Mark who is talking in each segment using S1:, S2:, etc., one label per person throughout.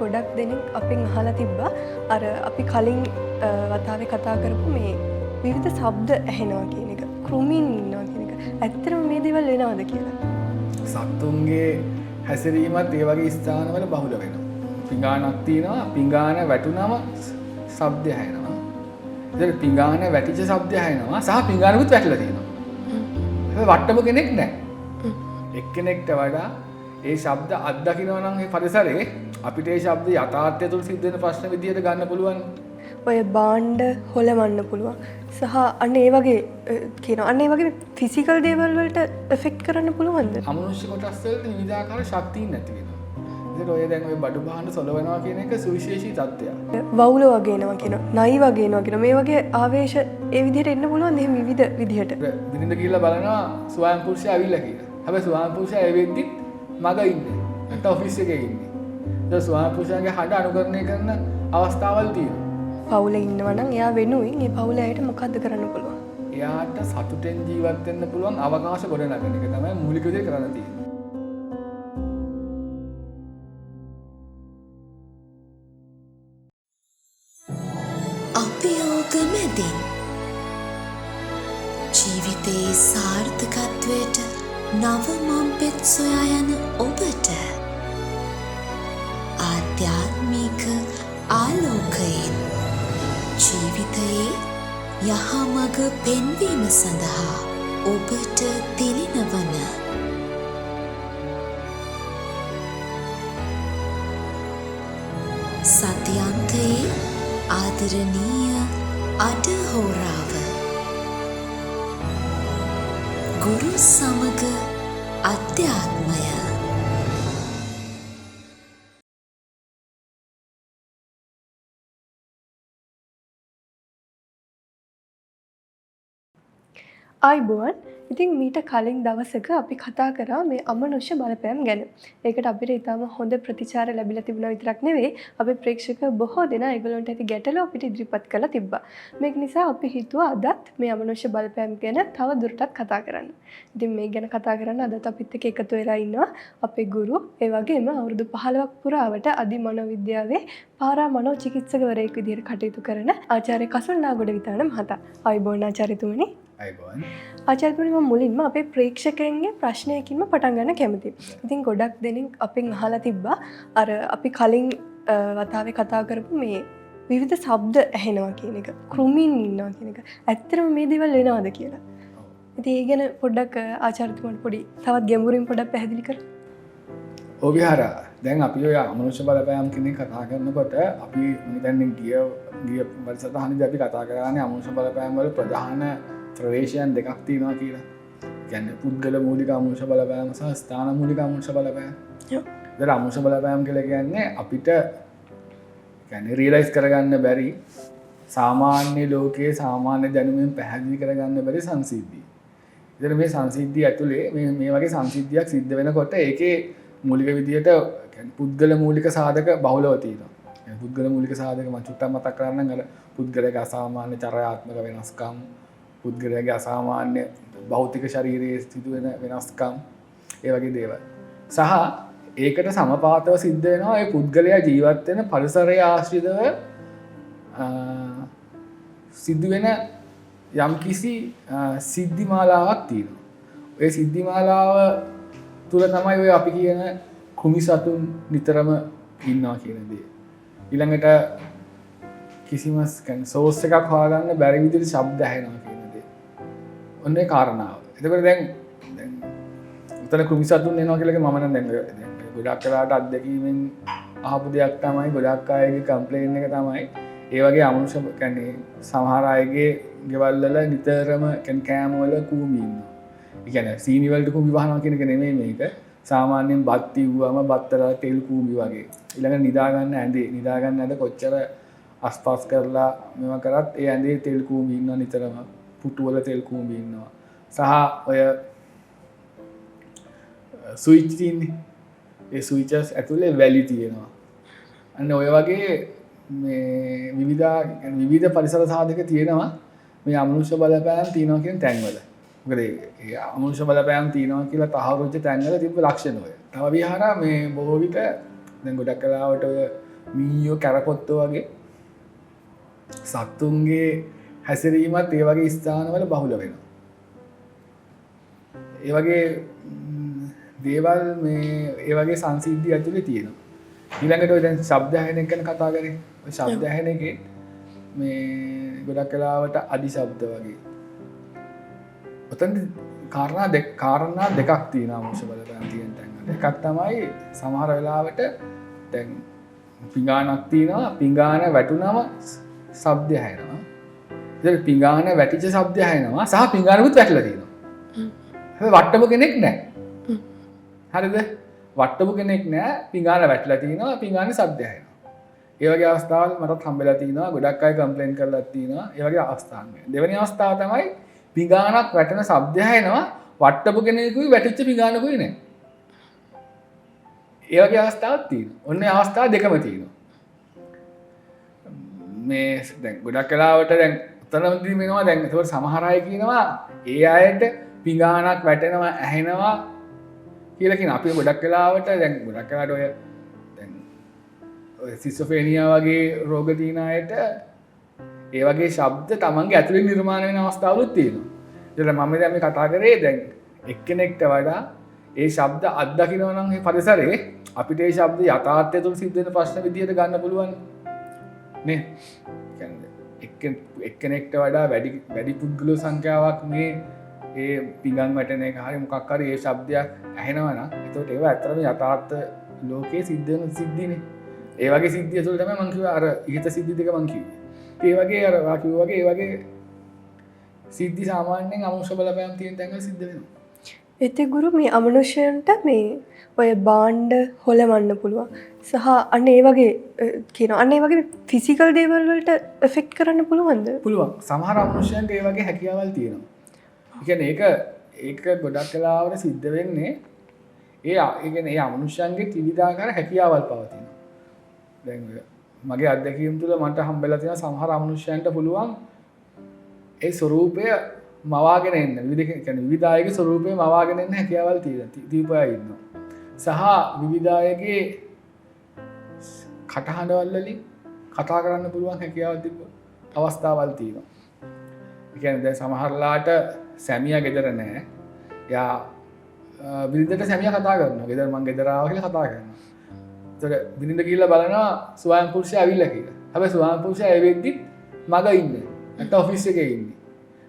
S1: ගොඩක් දෙනෙක් අපෙන් අහලා තිබ්බා අර අපි කලින් වතාවේ කතා කරපු මේ විවිධ ශබ්ද ඇහෙනවා කියන එක, කෘමීන් ඉන්නවා කියන එක. ඇත්තටම මේ දේවල් වෙනවද කියලා?
S2: සත්තුන්ගේ හැසිරීමත් ඒ වගේ ස්ථානවල බහුල වෙනවා. පිඟානක් තියෙනවා, පිඟාන වැටුනම ශබ්දය ඇහෙනවා. ඉතින් පිඟාන වැටිච්ච ශබ්දය ඇහෙනවා සහ පිඟානකුත් වැටිලා තියෙනවා. හැබැයි වට්ටපු කෙනෙක් නැහැ. එක්කෙනෙක්ට වඩා ඒ ශබ්ද අත්දකිනවා නම් ඒ පරිසරේ අපිට ඒ ශබ්ද යථාර්ථය තුළ සිද්ධ වෙන ප්‍රශ්න විදියට ගන්න පුළුවන්.
S1: ඔය භාණ්ඩ හොලවන්න පුළුවන්. සහ අන්න ඒ වගේ කියනවා. අන්න ඒ වගේ ෆිසිකල් දේවල් වලට එෆෙක්ට් කරන්න පුළුවන්ද?
S2: අමනුෂ්‍ය කොටස් වලට විවිධාකාර ශක්තීන් නැති වෙනවා. ඉතින් ඔය දැන් ඔය බඩු භාණ්ඩ සොලවනවා කියන එක සුවිශේෂී තත්ත්වයක්.
S1: වවුල වගේ එනවා කියනවා. නයි වගේ එනවා කියනවා. මේ වගේ ආවේශ ඒ විදිහට එන්න පුළුවන් එහෙම විවිධ විදිහට.
S2: බිරිඳ ගිහිල්ලා බලනවා ස්වයං පුරුෂයා ඇවිල්ලා කියලා. හැබැයි ස්වයං පුරුෂයා ඒ වෙද්දිත් මග ඉන්නේ. නැත්නම් ඔෆිස් එකේ ඉන්නේ. ඒක ස්වයං පුරුෂයාගේ හඬ අනුකරණය කරන අවස්ථාවල් තියෙනවා.
S1: පවුලේ ඉන්නවා නම් එයා වෙනුවෙන් ඒ පවුලේ අයට මොකද්ද කරන්න පුළුවන්?
S2: එයාට සතුටෙන් ජීවත් වෙන්න පුළුවන් අවකාශ ගොඩනගන එක තමයි මූලික දේ කරන්න තියෙන්නේ.
S3: අභියෝග මැදින් ජීවිතයේ සාර්ථකත්වයට නව මංපෙත් සොයා යන ඔබට ආධ්‍යාත්මික ආලෝකයෙන් ජීවිතයේ යහමඟ පෙන්වීම සඳහා ඔබට තිළිණ වන සතියන්තයේ ආදරණීය අඩහෝරාව ගුරු සමග අධ්‍යාත්මය.
S1: ආයුබෝවන්. ඉතින් මීට කලින් දවසක අපි කතා කරා මේ අමනුෂ්‍ය බලපෑම් ගැන. ඒකට අපිට ඉතාම හොඳ ප්‍රතිචාර ලැබිලා තිබුණා විතරක් නෙවෙයි, අපේ ප්‍රේක්ෂක බොහෝ දෙනා ඒගොල්ලන්ට ඇති ගැටලු අපිට ඉදිරිපත් කරලා තිබ්බා. මේක නිසා අපි හිතුවා අදත් මේ අමනුෂ්‍ය බලපෑම් ගැන තව දුරටත් කතා කරන්න. ඉතින් මේ ගැන කතා කරන්න අදත් අපිත් එක්ක එකතු වෙලා ඉන්නවා අපේ ගුරු, ඒ වගේම අවුරුදු 15ක් පුරාවට අධි මනෝවිද්‍යාවේ පාරා මනෝචිකිත්සකවරයෙක් විදිහට කටයුතු කරන ආචාර්ය කසුන් නාගොඩ විතාන මහතා. ආයුබෝවන් ආචාර්යතුමනි.
S2: ආයුබෝවන්.
S1: ආචාර්යතුමනි, මම මුලින්ම අපේ ප්‍රේක්ෂකයන්ගේ ප්‍රශ්නයකින්ම පටන් ගන්න කැමතියි. ඉතින් ගොඩක් දෙනෙක් අපෙන් අහලා තිබ්බා අර අපි කලින් වතාවේ කතා කරපු මේ විවිධ ශබ්ද ඇහෙනවා කියන එක, කෘමීන් ඉන්නවා කියන එක. ඇත්තටම මේ දේවල් වෙනවද කියලා. ඉතින් ඒ ගැන පොඩ්ඩක් ආචාර්යතුමාට පොඩි තවත් ගැඹුරින් පොඩ්ඩක් පැහැදිලි කරන්න.
S2: ඔව් විහාර, දැන් අපි ඔය අමනුෂ්‍ය බලපෑම් කියන එක කතා කරනකොට අපි මම හිතන්නේ ගිය වැඩසටහනේදී අපි කතා කරානේ අමනුෂ්‍ය බලපෑම් වල ප්‍රධාන ප්‍රවේශයන් දෙකක් තියෙනවා කියලා. ඒ කියන්නේ පුද්ගල මූලික අමනුෂ්‍ය බලපෑම සහ ස්ථාන මූලික අමනුෂ්‍ය බලපෑම. ඒතර අමනුෂ්‍ය බලපෑම් කියලා කියන්නේ අපිට රියලයිස් කරගන්න බැරි සාමාන්‍ය ලෝකයේ සාමාන්‍ය දැනුමෙන් පැහැදිලි කරගන්න බැරි සංසිද්ධිය. ඒතර මේ සංසිද්ධිය ඇතුලේ මේ වගේ සංසිද්ධියක් සිද්ධ වෙනකොට ඒකේ මූලික විදියට පුද්ගල මූලික සාධක බහුලව තියෙනවා. ඒ පුද්ගල මූලික සාධක මම චුට්ටක් මතක් කරන්නම්. අර පුද්ගලයාගේ අසාමාන්‍ය චර්යාත්මක වෙනස්කම්, පුද්ගලයාගේ අසාමාන්‍ය භෞතික ශරීරයේ සිදුවෙන වෙනස්කම්, ඒ වගේ දේවල්. සහ ඒකට සමපාතව සිද්ධ වෙනවා ඒ පුද්ගලයා ජීවත් වෙන පරිසරය ආශ්‍රිතව සිදුවෙන යම්කිසි සිද්ධි මාලාවක් තියෙනවා. ඔය සිද්ධි මාලාව තුළ තමයි ඔය අපි කියන කුමි සතුන් නිතරම ඉන්නවා කියන දේ. ඊළඟට කිසිම සෝස් එකක් හොයාගන්න බැරි විදිහට ශබ්ද ඇහෙනවා කියන දේ. ඔන්න ඒ කාරණාව. එතකොට දැන් උතන කුමි සතුන් එනවා කියලා මම නම් දැන් ගොඩක් වෙලාවට අත්දැකීමෙන් අහපු දෙයක් තමයි, ගොඩක් අයගේ කම්ප්ලේන් එක තමයි ඒ වගේ අමනුෂ්‍ය සමහර අයගේ ගෙවල් වල නිතරම කෑම වල කූඹි ඉන්නවා. ඒ කියන්නේ සීනි වලට කූඹි වහනවා කියන එක නෙමෙයි මේක. සාමාන්‍යයෙන් බත් තිව්වම බත් වල තෙල් කූඹි වගේ. ඊළඟට නිදා ගන්න ඇඳේ, නිදා ගන්න ඇඳ කොච්චර අස්පස් කරලා මේවා කරත් ඒ ඇඳේ තෙල් කූඹි ඉන්නවා නිතරම. පුටු වල තෙල් කූඹි ඉන්නවා. සහ ඔය ස්විච් තියෙන්නේ. ඒ ස්විචස් ඇතුලේ වැලි තියෙනවා. අන්න ඔය වගේ මේ විවිධ පරිසර සාධක තියෙනවා මේ අමනුෂ්‍ය බලපෑම් තියෙනවා කියන තැන්වල. මොකද ඒ අමනුෂ්‍ය බලපෑම් තියෙනවා කියලා තහවුරු වෙච්ච තැන්වල තිබ්බ ලක්ෂණ ඔය. තව විහාර මේ බොහෝ විට දැන් ගොඩක් වෙලාවට ඔය මීයෝ කැරපොත්තෝ වගේ සත්තුන්ගේ හැසිරීමත් ඒ වගේ ස්ථානවල බහුල වෙනවා. ඒ වගේ දේවල් මේ ඒ වගේ සංසිද්ධි ඇතුලේ තියෙනවා. ඊළඟට ඔය දැන් ශබ්ද ඇහෙන එක ගැන කතා කරේ. ඔය ශබ්ද ඇහෙන එකේ මේ ගොඩක් වෙලාවට අඩි ශබ්ද වගේ. ඔතනදි කාරණා දෙකක් තියෙනවා අමනුෂ්‍ය බලපෑම් තියෙන තැන්වල. එකක් තමයි සමහර වෙලාවට දැන් පිඟානක් තියෙනවා, පිඟාන වැටුනම ශබ්දය ඇහෙනවා. ඉතින් පිඟාන වැටිච්ච ශබ්දය ඇහෙනවා සහ පිඟානකුත් වැටිලා තියෙනවා. හැබැයි වට්ටපු කෙනෙක් නැහැ. හරිද? වට්ටපු කෙනෙක් නෑ, පිඟාන වැටිලා තියෙනවා, පිඟානේ ශබ්දය ඇහෙනවා. ඒ වගේ අවස්ථාවල් මටත් හම්බෙලා තියෙනවා, ගොඩක් අය කම්ප්ලේන් කරලා තියෙනවා. ඒ වගේ අවස්ථාවක් නෑ. දෙවෙනි අවස්ථාව තමයි පිඟානක් වැටෙන ශබ්දය ඇහෙනවා, වට්ටපු කෙනෙකුයි වැටිච්ච පිඟානකුයි නෑ. ඒ වගේ අවස්ථාවක් තියෙනවා. ඔන්න ඒ අවස්ථා දෙකම තියෙනවා. මේ දැන් ගොඩක් වෙලාවට දැන් උතනදී වෙනවා. දැන් ඒතකොට සමහර අය කියනවා ඒ අයට පිඟානක් වැටෙනවා ඇහෙනවා කියලා කියනවා. අපි ගොඩක් වෙලාවට දැන් ගොඩක් වෙලාවට ඔය දැන් ඔය සිසොෆේනියා වගේ රෝග තියෙන අයට ඒ වගේ ශබ්ද තමන්ගේ ඇතුලේ නිර්මාණය වෙන අවස්ථාවලුත් තියෙනවා. ඒතකොට මම දැන් මේ කතා කරේ දැන් එක්කෙනෙක්ට වඩා ඒ ශබ්ද අත්දකිනවා නම් මේ පරිසරේ අපිට ඒ ශබ්ද යථාර්ථය තුළ සිද්ධ වෙන ප්‍රශ්න විදිහට ගන්න පුළුවන් නේ. එක්කෙනෙක්ට වඩා වැඩි පුද්ගල සංඛ්‍යාවක් මේ ඒ පිඟන් වැටෙන එක හරි මොකක් හරි ඒ ශබ්දයක් ඇහෙනවා නම් එතකොට ඒවා ඇත්තටම යථාර්ථ ලෝකයේ සිද්ධ වෙන සිද්ධිනේ. ඒ වගේ සිද්ධිය තුළ තමයි මං කිව්වේ අර ඉහත සිද්ධි දෙක මං කිව්වේ. ඒ වගේ අර වා කිව්වා වගේ ඒ වගේ සිද්ධි සාමාන්‍යයෙන් අමනුෂ්‍ය බලපෑම් තියෙන තැන්වල සිද්ධ වෙනවා.
S1: ඒත් ගුරු මේ අමනුෂ්‍යයන්ට මේ ඔය භාණ්ඩ හොලවන්න පුළුවන් සහ අන්න ඒ වගේ කියනවා. අන්න ඒ වගේ ෆිසිකල් දේවල් වලට එෆෙක්ට් කරන්න පුළුවන්ද?
S2: පුළුවන්. සමහර අමනුෂ්‍යයන්ට ඒ වගේ හැකියාවල් තියෙනවා. ඒ කියන්නේ ඒක ගොඩක් වෙලාවට සිද්ධ වෙන්නේ ඒ කියන්නේ ඒ අමනුෂ්‍යයන්ගේ ත්‍රිවිධාකාර හැකියාවල් පවතිනවා. දැන් ඔය මගේ අත්දැකීම් තුළ මට හම්බෙලා තියෙන සමහර අමනුෂ්‍යයන්ට පුළුවන් ඒ ස්වරූපය මවාගෙන එන්න. විවිධ කියන්නේ විවිධ අයගේ ස්වරූපය මවාගෙන එන්න හැකියාවල් තියෙන තීප අය ඉන්නවා. සහ විවිධ අයගේ කටහඬවල් වලින් කතා කරන්න පුළුවන් හැකියාවල් තිබ්බ අවස්ථාවල් තියෙනවා. ඒ කියන්නේ දැන් සමහරලාට සැමියා ගෙදර නෑ. එයා බිරිඳට සැමියා කතා කරනවා. ගෙදර මං ගෙදර ආවා කියලා කතා කරනවා. එතකොට බිරිඳ ගිහිල්ලා බලනවා ස්වාමි පුරුෂයා ඇවිල්ලා කියලා. හැබැයි ස්වාමි පුරුෂයා ඒ වෙද්දිත් මග ඉන්නේ. නැත්නම් ඔෆිස් එකේ ඉන්නේ.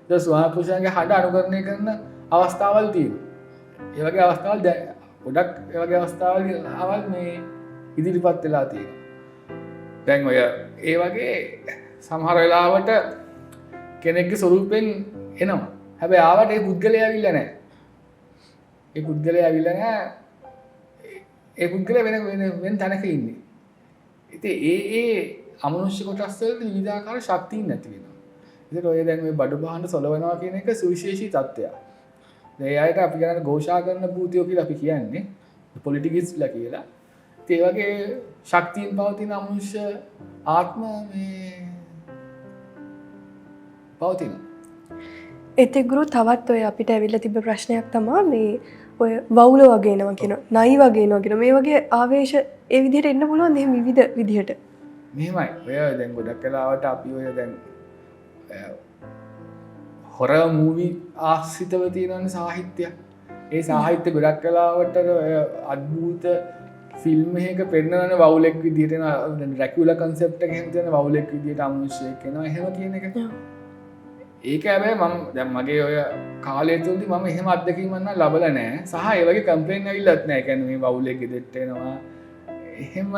S2: එතකොට ස්වාමි පුරුෂයාගේ හඬ අනුකරණය කරන අවස්ථාවල් තියෙනවා. ඒ වගේ අවස්ථාවල් දැන් ගොඩක් ඒ වගේ අවස්ථාවල් අවල් මේ ඉදිරිපත් වෙලා තියෙනවා. දැන් ඔය ඒ වගේ සමහර වෙලාවට කෙනෙක්ගේ ස්වරූපෙන් එනවා. හැබැයි ආවට ඒ පුද්ගලයා ඇවිල්ලා නැහැ. ඒ පුද්ගලයා ඇවිල්ලා නැහැ. ඒ පුද්ගලයා වෙන වෙන වෙන තැනක ඉන්නේ. ඉතින් ඒ ඒ අමනුෂ්‍ය කොටස් වලට විවිධාකාර ශක්තියින් නැති වෙනවා. ඉතින් ඔය දැන් ඔය බඩු භාණ්ඩ සොලවනවා කියන එක සුවිශේෂී තත්ත්වයක්. දැන් ඒ අයට අපි කියන්නේ ഘോഷා කරන භූතයෝ කියලා අපි කියන්නේ පොලිටිකිස්ලා කියලා. ඉතින් ඒ වගේ ශක්තියින් පවතින අමනුෂ්‍ය ආත්ම මේ පවතිනවා.
S1: ඒත් ගුරු තවත් ඔය අපිට ඇවිල්ලා තිබ්බ ප්‍රශ්නයක් තමා මේ ඔය වවුල වගේ එනවා කියනවා, නයි වගේ එනවා කියනවා. මේ වගේ ආවේශ ඒ විදිහට එන්න පුළුවන් එහෙම විවිධ විදිහට.
S2: මෙහෙමයි. ඔය දැන් ගොඩක් වෙලාවට අපි ඔය දැන් හොරර් මූවි ආශ්‍රිතව තියෙනවනේ සාහිත්‍ය. ඒ සාහිත්‍ය ගොඩක් වෙලාවට ඔය අద్భుත ෆිල්ම් එකක පෙන්නනනේ වවුලෙක් විදිහට එන, දැන් ඩ්‍රැකියුලා කන්සෙප්ට් එක එහෙම තියෙන වවුලෙක් විදිහට අමනුෂ්‍යයෙක් එනවා එහෙම කියන එක. ඒක හැබැයි මම දැන් මගේ ඔය කාලය තුලදී මම එහෙම අත්දැකීමක් නම් ලබලා නෑ. සහ ඒ වගේ කම්ප්ලේන් ඇවිල්ලත් නෑ. ඒ කියන්නේ මේ වවුලෙක් ගෙදරට එනවා එහෙම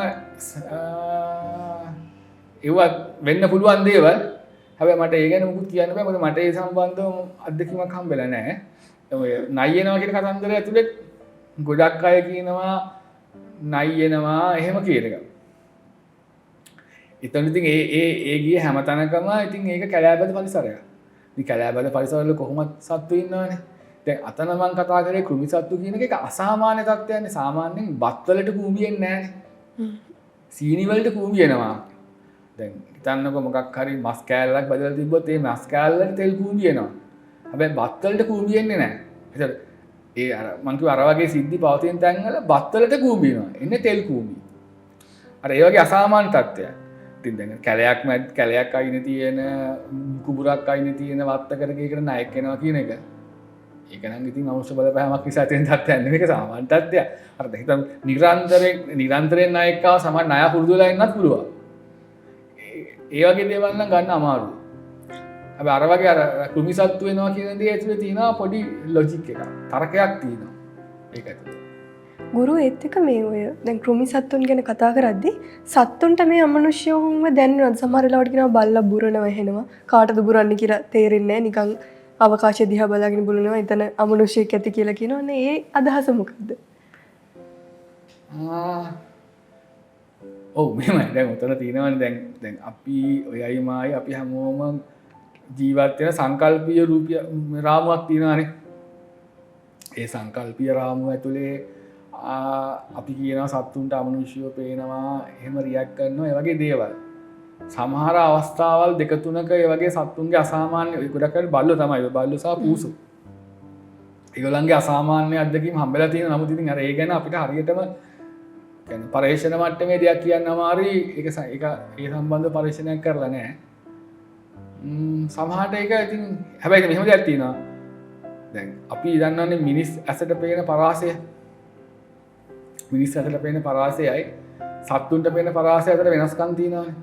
S2: ඒවත් වෙන්න පුළුවන් දේවල්. හැබැයි මට ඒ ගැන මොකුත් කියන්න බෑ. මොකද මට ඒ සම්බන්ධව අත්දැකීමක් හම්බෙලා නෑ. දැන් ඔය නයි එනවා කියන කතන්දරය ඇතුලේ ගොඩක් අය කියනවා නයි එනවා එහෙම කියන එක. එතන ඉතින් ඒ ඒ ඒ ගිය හැම තැනකම ඉතින් ඒක කැලෑබද පරිසරයක්. ඉතින් කැලෑබද පරිසරවල කොහොමත් සත්තු ඉන්නවනේ. දැන් අතන මං කතා කරේ කෘමි සත්තු කියන එක අසාමාන්‍ය තත්ත්වයක්නේ. සාමාන්‍යයෙන් බත් වලට කූඹි එන්නේ නෑනේ. සීනි වලට කූඹි එනවා. දැන් හිතන්නකෝ මොකක් හරි මස් කෑල්ලක් බදලා තිබ්බොත් ඒ මස් කෑල්ලට තෙල් කූඹි එනවා. හැබැයි බත් වලට කූඹි එන්නේ නෑ. ඒතර ඒ අර මං කිව්ව අර වගේ සිද්ධි පවතින තැන්වල බත් වලට කූඹි එනවා. එන්නේ තෙල් කූඹි. අර ඒ වගේ අසාමාන්‍ය තත්ත්වයක්. ඉතින් දැන් කැලයක් මැද කැලයක් අයිනේ තියෙන කුඹුරක් අයිනේ තියෙන වත්තකට ගියකට ණයෙක් එනවා කියන එක. ඒක නම් ඉතින් අමනුෂ්‍ය බලපෑමක් නිසා තියෙන තත්ත්වයක් නෙමෙයි. ඒක සාමාන්‍ය තත්ත්වයක්. අර දැන් හිතන්න නිරන්තරයෙන් ණයෙක් ආව සමහර ණය පුරුදු වෙලා ඉන්නත් පුළුවන්. ඒ වගේ දේවල් නම් ගන්න අමාරුයි. හැබැයි අර වගේ අර කෘමි සත්තු වෙනවා කියන දේ ඇතුලේ තියෙනවා පොඩි ලොජික් එකක්. තර්කයක් තියෙනවා. ඒක ඇතුලේ.
S1: ගුරු ඒත් එක මේ ඔය දැන් කෘමි සත්තුන් ගැන කතා කරද්දි සත්තුන්ට මේ අමනුෂ්‍යවම දැනෙනවා. සමහර වෙලාවට කියනවා බල්ලා බුරනවා එහෙනවා. කාටද බුරන්නේ කියලා තේරෙන්නේ නැහැ. නිකන් අවකාශය දිහා බලාගෙන බුරනවා. එතන අමනුෂ්‍යයෙක් ඇති කියලා කියනවා. අනේ ඒ අදහස මොකද්ද?
S2: ඔව් මෙහෙමයි. දැන් උතන තියෙනවනේ දැන් දැන් අපි ඔයයි මායි අපි හැමෝම ජීවත් වෙන සංකල්පීය රූපය රාමුවක් තියෙනවානේ. ඒ සංකල්පීය රාමුව ඇතුලේ අපි කියනවා සත්තුන්ට අමනුෂ්‍යව පේනවා, එහෙම රියැක්ට් කරනවා, ඒ වගේ දේවල්. සමහර අවස්ථාවල් දෙක තුනක ඒ වගේ සත්තුන්ගේ අසාමාන්‍ය, ඔය ගොඩක් අය බල්ලෝ තමයි, ඔය බල්ලෝ සහ පූසෝ. ඒගොල්ලන්ගේ අසාමාන්‍ය අත්දැකීම් හම්බෙලා තියෙනවා. නමුත් ඉතින් අර ඒ ගැන අපිට හරියටම කියන්නේ පර්යේෂණ මට්ටමේ දෙයක් කියන්න අමාරුයි. ඒක ඒ සම්බන්ධ පර්යේෂණයක් කරලා නෑ. සමහරට ඒක ඉතින් හැබැයි මෙහෙම දෙයක් තියෙනවා. දැන් අපි දන්නවනේ මිනිස් ඇසට පේන පරාසය. මිනිස් ඇසට පේන පරාසයයි සත්තුන්ට පේන පරාසය අතර වෙනස්කම් තියෙනවානේ.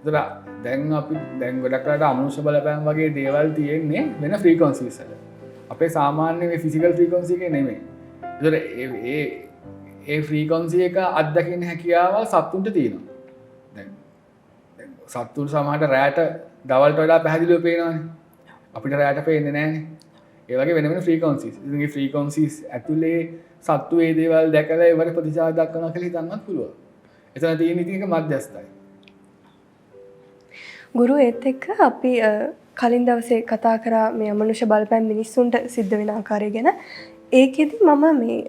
S2: ඒතර දැන් අපි දැන් ගොඩක් වෙලාවට අමනුෂ්‍ය බලපෑම් වගේ දේවල් තියෙන්නේ වෙන ෆ්‍රීකවන්සිස් වල. අපේ සාමාන්‍ය මේ ෆිසිකල් ෆ්‍රීකවන්සි එකේ නෙමෙයි. ඒතර ඒ ඒ ෆ්‍රීකවන්සි එක අත්දකින්න හැකියාවල් සත්තුන්ට තියෙනවා. දැන් දැන් සත්තුන් සමහරට රැට දවල්ට වඩා පැහැදිලිව පේනවානේ. අපිට රැට පේන්නේ නෑනේ. ඒ වගේ වෙන වෙන ෆ්‍රීකවන්සිස්. ඉතින් මේ ෆ්‍රීකවන්සිස් ඇතුලේ සත්තු ඒ දේවල් දැකලා ඒවට ප්‍රතිචාර දක්වනවා කියලා හිතන්නත් පුළුවන්. එතන තියෙන ඉතින් එක මධ්‍යස්ථයි.
S1: ගුරු ඒත් එක්ක අපි කලින් දවසේ කතා කරා මේ අමනුෂ්‍ය බලපෑම් මිනිස්සුන්ට සිද්ධ වෙන ආකාරය ගැන. ඒකෙදි මම මේ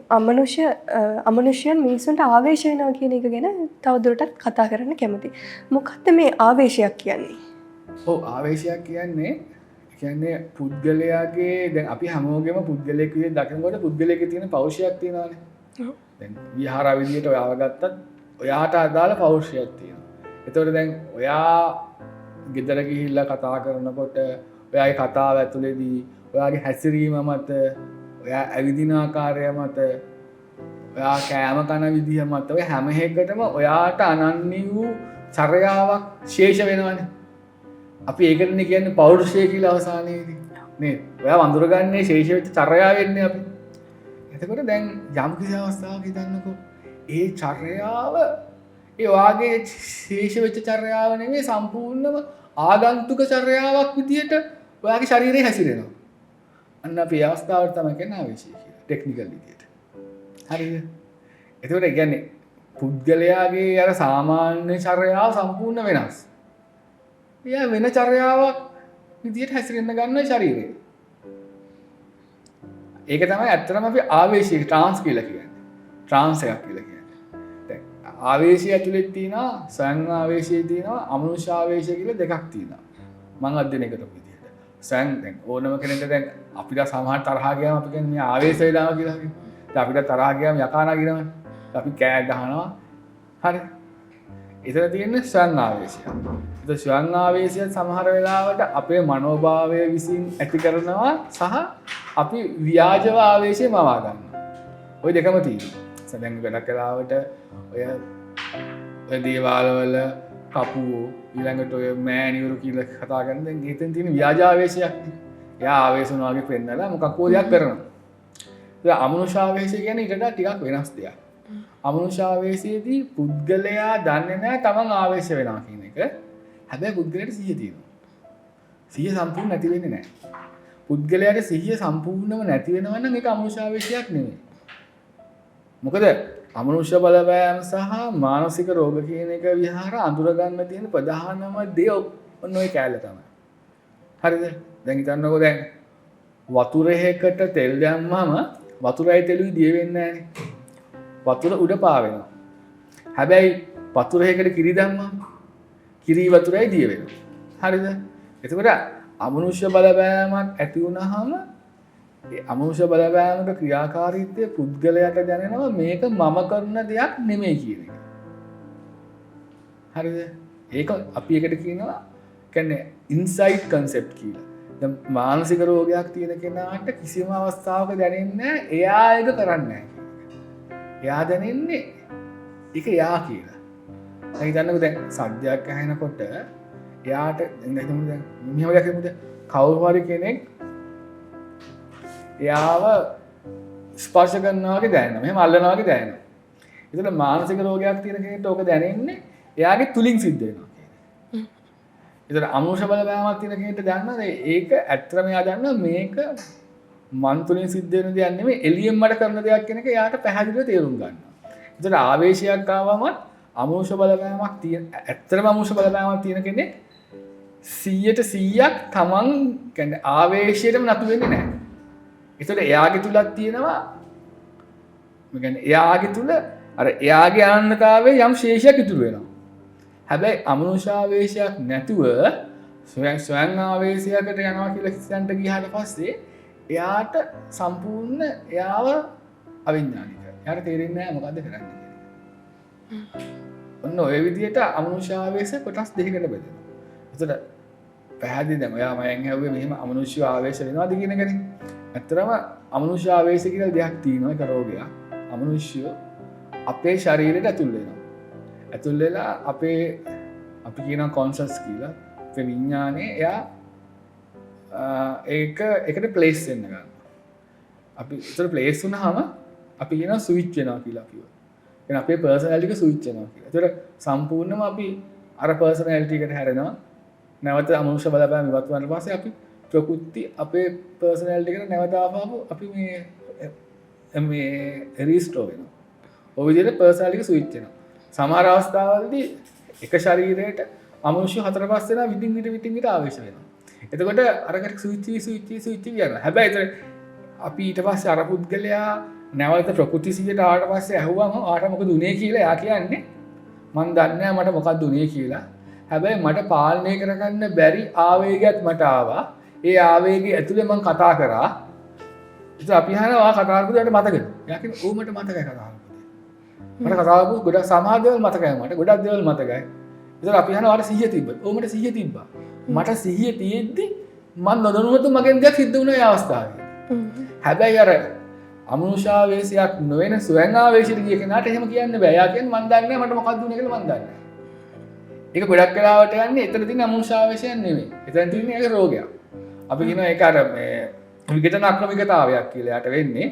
S1: අමනුෂ්‍යයන් මිනිස්සුන්ට ආවේශ වෙනවා කියන එක ගැන තවදුරටත් කතා කරන්න කැමතියි. මොකක්ද මේ ආවේශයක් කියන්නේ?
S2: ඔව්, ආවේශයක් කියන්නේ පුද්ගලයාගේ දැන් අපි හැමෝගෙම පුද්ගලයෙක් විදිහට දකිනකොට පුද්ගලයෙක්ගේ තියෙන පෞරුෂයක් තියෙනවානේ. දැන් විහාර විදිහට ඔයාව ගත්තත් ඔයාට අදාළ පෞරුෂයක් තියෙනවා. එතකොට දැන් ඔයා ගෙදර ගිහිල්ලා කතා කරනකොට ඔයාගේ කතාව ඇතුලේදී ඔයාගේ හැසිරීම මත, ඔයා ඇවිදින ආකාරය මත, ඔයා කෑම කන විදිහ මත, ඔය හැම එකටම ඔයාට අනන්‍ය වූ චර්යාවක් ශේෂ වෙනවනේ. අපි ඒකටනේ කියන්නේ පෞරුෂය කියලා අවසානයේදී. නේද? ඔයා වඳුරගන්නේ ශේෂ වෙච්ච චර්යාව වෙන්නේ අපි. එතකොට දැන් යම් කිසි අවස්ථාවක හිතන්නකෝ ඒ චර්යාව ඒ ඔයාගේ ශේෂ වෙච්ච චර්යාව නෙමෙයි, සම්පූර්ණම ආගන්තුක චර්යාවක් විදියට ඔයාගේ ශරීරය හැසිරෙනවා. අන්න අපි ඒ අවස්ථාවට තමයි කියන්නේ ආවේශය කියලා ටෙක්නිකල් විදියට. හරිද? එතකොට ඒ කියන්නේ පුද්ගලයාගේ අර සාමාන්‍ය චර්යාව සම්පූර්ණ වෙනස්. එයා වෙන චර්යාවක් විදියට හැසිරෙන්න ගන්න ශරීරය. ඒක තමයි ඇත්තටම අපි ආවේශය ට්‍රාන්ස් කියලා කියන්නේ. ට්‍රාන්ස් එකක් කියලා කියන්නේ. දැන් ආවේශය ඇතුළේ තියෙනවා ස්වයං ආවේශය තියෙනවා අමනුෂ්‍ය ආවේශය කියලා දෙකක් තියෙනවා. මං අධ්‍යයනය කරපු විදියට. ස්වයං දැන් ඕනම කෙනෙක්ට දැන් අපිට සමහර තරහා ගියාම අපි කියන්නේ මේ ආවේශ වෙලාව කියලා. දැන් අපිට තරහා ගියාම යකා නගිනවනේ. අපි කෑ ගහනවා. හරි. එතන තියෙන්නේ ස්වයං ආවේශය. ඒත් ස්වයං ආවේශය සමහර වෙලාවට අපේ මනෝභාවය විසින් ඇති කරනවා සහ අපි ව්‍යාජව ආවේශය මවා ගන්නවා. ඔය දෙකම තියෙනවා. දැන් ගොඩක් වෙලාවට ඔය දේවාලවල කපුවෝ ඊළඟට ඔය මෑණිවරු කියලා කතා කරන දැන් එතන තියෙන ව්‍යාජ ආවේශයක් නේ. එයා ආවේශ වුණා වගේ පෙන්නලා මොකක් හෝ දෙයක් කරනවා. ඒ අමනුෂ්‍ය ආවේශය කියන්නේ ඊට වඩා ටිකක් වෙනස් දෙයක්. අමනුෂ්‍ය ආවේශයේදී පුද්ගලයා දන්නේ නැහැ තමන් ආවේශ වෙනවා කියන එක. හැබැයි පුද්ගලයාට සිහිය තියෙනවා. සිහිය සම්පූර්ණ නැති වෙන්නේ නැහැ. පුද්ගලයාට සිහිය සම්පූර්ණව නැති වෙනවා නම් ඒක අමනුෂ්‍ය ආවේශයක් නෙමෙයි. මොකද අමනුෂ්‍ය බලපෑම් සහ මානසික රෝග කියන එක විහාර අඳුර ගන්න තියෙන ප්‍රධානම දේ ඔන්න ඔය කෑල්ල තමයි. හරිද? දැන් හිතන්නකෝ දැන් වතුර එකකට තෙල් දැම්මම වතුරයි තෙලුයි දිය වෙන්නේ නැහනේ. වතුර උඩ පාවෙනවා. හැබැයි වතුර එකකට කිරි දැම්මම කිරි වතුරයි දිය වෙනවා. හරිද? එතකොට අමනුෂ්‍ය බලපෑමක් ඇති වුණාම ඒ අමනුෂ්‍ය බලපෑමක ක්‍රියාකාරීත්වය පුද්ගලයාට දැනෙනවා මේක මම කරන දෙයක් නෙමෙයි කියන එක. හරිද? ඒක අපි එකට කියනවා කියන්නේ ඉන්සයිට් කන්සෙප්ට් කියලා. දැන් මානසික රෝගයක් තියෙන කෙනාට කිසිම අවස්ථාවක දැනෙන්නේ නැහැ එයා ඒක කරන්නේ නැහැ කියන එක. එයා දැනෙන්නේ ඒක එයා කියලා. දැන් හිතන්නකෝ දැන් සද්දයක් ඇහෙනකොට එයාට දැන් හිතමු දැන් මෙහෙම දෙයක් හිතමු දැන් කවුරු හරි කෙනෙක් එයාව ස්පර්ශ කරනවා වගේ දැනෙනවා. මෙහෙම අල්ලනවා වගේ දැනෙනවා. ඒතකොට මානසික රෝගයක් තියෙන කෙනෙක්ට ඕක දැනෙන්නේ එයාගේ තුලින් සිද්ධ වෙනවා කියන එක. ඒතකොට අමනුෂ්‍ය බලපෑමක් තියෙන කෙනෙක්ට දන්නවා ඒක ඇත්තටම එයා දන්නවා මේක මන් තුලින් සිද්ධ වෙන දෙයක් නෙමෙයි එළියෙන් මට කරන දෙයක් කියන එක එයාට පැහැදිලිව තේරුම් ගන්නවා. ඒතකොට ආවේශයක් ආවම අමනුෂ්‍ය බලපෑමක් තියෙන ඇත්තටම අමනුෂ්‍ය බලපෑමක් තියෙන කෙනෙක් 100%ක් තමන් කියන්නේ ආවේශයටම නතු වෙන්නේ නැහැ. ඒතකොට එයාගේ තුලක් තියෙනවා ඒ කියන්නේ එයාගේ තුල අර එයාගේ අනන්‍යතාවයේ යම් ශේෂයක් ඉතුරු වෙනවා. හැබැයි අමනුෂ්‍ය ආවේශයක් නැතුව ස්වයං ආවේශයකට යනවා කියලා හිතන්න ගියාට පස්සේ එයාට සම්පූර්ණ එයාව අවිඥානිකයි. එයාට තේරෙන්නේ නැහැ මොකද්ද කරන්නේ කියලා. ඔන්න ඔය විදිහට අමනුෂ්‍ය ආවේශ කොටස් දෙකකට බෙදෙනවා. එතකොට පැහැදිලි දැන් ඔයා මගෙන් ඇහුවේ මෙහෙම අමනුෂ්‍ය ආවේශ වෙනවද කියන එකනේ. ඇත්තටම අමනුෂ්‍ය ආවේශ කියලා දෙයක් තියෙනවා, ඒක රෝගයක්. අමනුෂ්‍ය අපේ ශරීරයට ඇතුල් වෙනවා. ඇතුල් වෙලා අපේ අපි කියනවා කොන්ෂස් කියලා. අපේ විඥානේ එයා ඒක එකට ප්ලේස් වෙන්න ගන්නවා. අපි ඒතර ප්ලේස් වුණාම අපි කියනවා ස්විච් වෙනවා කියලා කිව්වා. ඒ කියන්නේ අපේ පර්සනැලිටි එක ස්විච් වෙනවා කියලා. ඒතර සම්පූර්ණයෙන්ම අපි අර පර්සනැලිටි එකට හැරෙනවා. නැවත අමනුෂ්‍ය බලපෑම ඉවත් වුණාට පස්සේ අපි ප්‍රකෘති අපේ පර්සනැලිටි එකට නැවත ආපහු අපි මේ මේ රීස්ටෝර් වෙනවා. ඔය විදිහට පර්සනැලිටි එක ස්විච් වෙනවා. සමහර අවස්ථාවලදී එක ශරීරයට අමනුෂ්‍ය හතර පහ දෙනා විදින් විට විදින් විට ආවේශ වෙනවා. එතකොට අරකට ස්විච් වී ස්විච් වී ස්විච් වී යනවා. හැබැයි ඒතර අපි ඊට පස්සේ අර පුද්ගලයා නැවත ප්‍රකෘති සිහියට ආවට පස්සේ ඇහුවම ආට මොකද උනේ කියලා එයා කියන්නේ මං දන්නේ නැහැ මට මොකද්ද උනේ කියලා. හැබැයි මට පාලනය කරගන්න බැරි ආවේගයක් මට ආවා. ඒ ආවේගය ඇතුලේ මං කතා කරා. ඉතින් අපි අහනවා ඔයා කතා කරපු දේට මතකද? එයා කියනවා ඔව් මට මතකයි කතා කරපු දේ. මට කතා කරපු ගොඩක් සමහර දේවල් මතකයි මට. ගොඩක් දේවල් මතකයි. ඉතින් අපි අහනවා ඔයාට සිහිය තිබ්බද? ඔව් මට සිහිය තිබ්බා. මට සිහිය තියෙද්දි මං නොදැනුවත්ව මගෙන් දෙයක් සිද්ධ වුණා ඒ අවස්ථාවේ. හැබැයි අර අමනුෂ්‍යාවේශයක් නොවන ස්වයං ආවේශයට ගිය කෙනාට එහෙම කියන්න බෑ. එයා කියන්නේ මං දන්නේ නැහැ මට මොකද්ද වුනේ කියලා මං දන්නේ නැහැ. ඒක ගොඩක් වෙලාවට යන්නේ එතන තියෙන අමනුෂ්‍යාවේශයක් නෙමෙයි. එතන තියෙන්නේ ඒක රෝගයක්. අපි කියනවා ඒක අර මේ විඝටන අක්‍රමිකතාවයක් කියලා එයාට වෙන්නේ.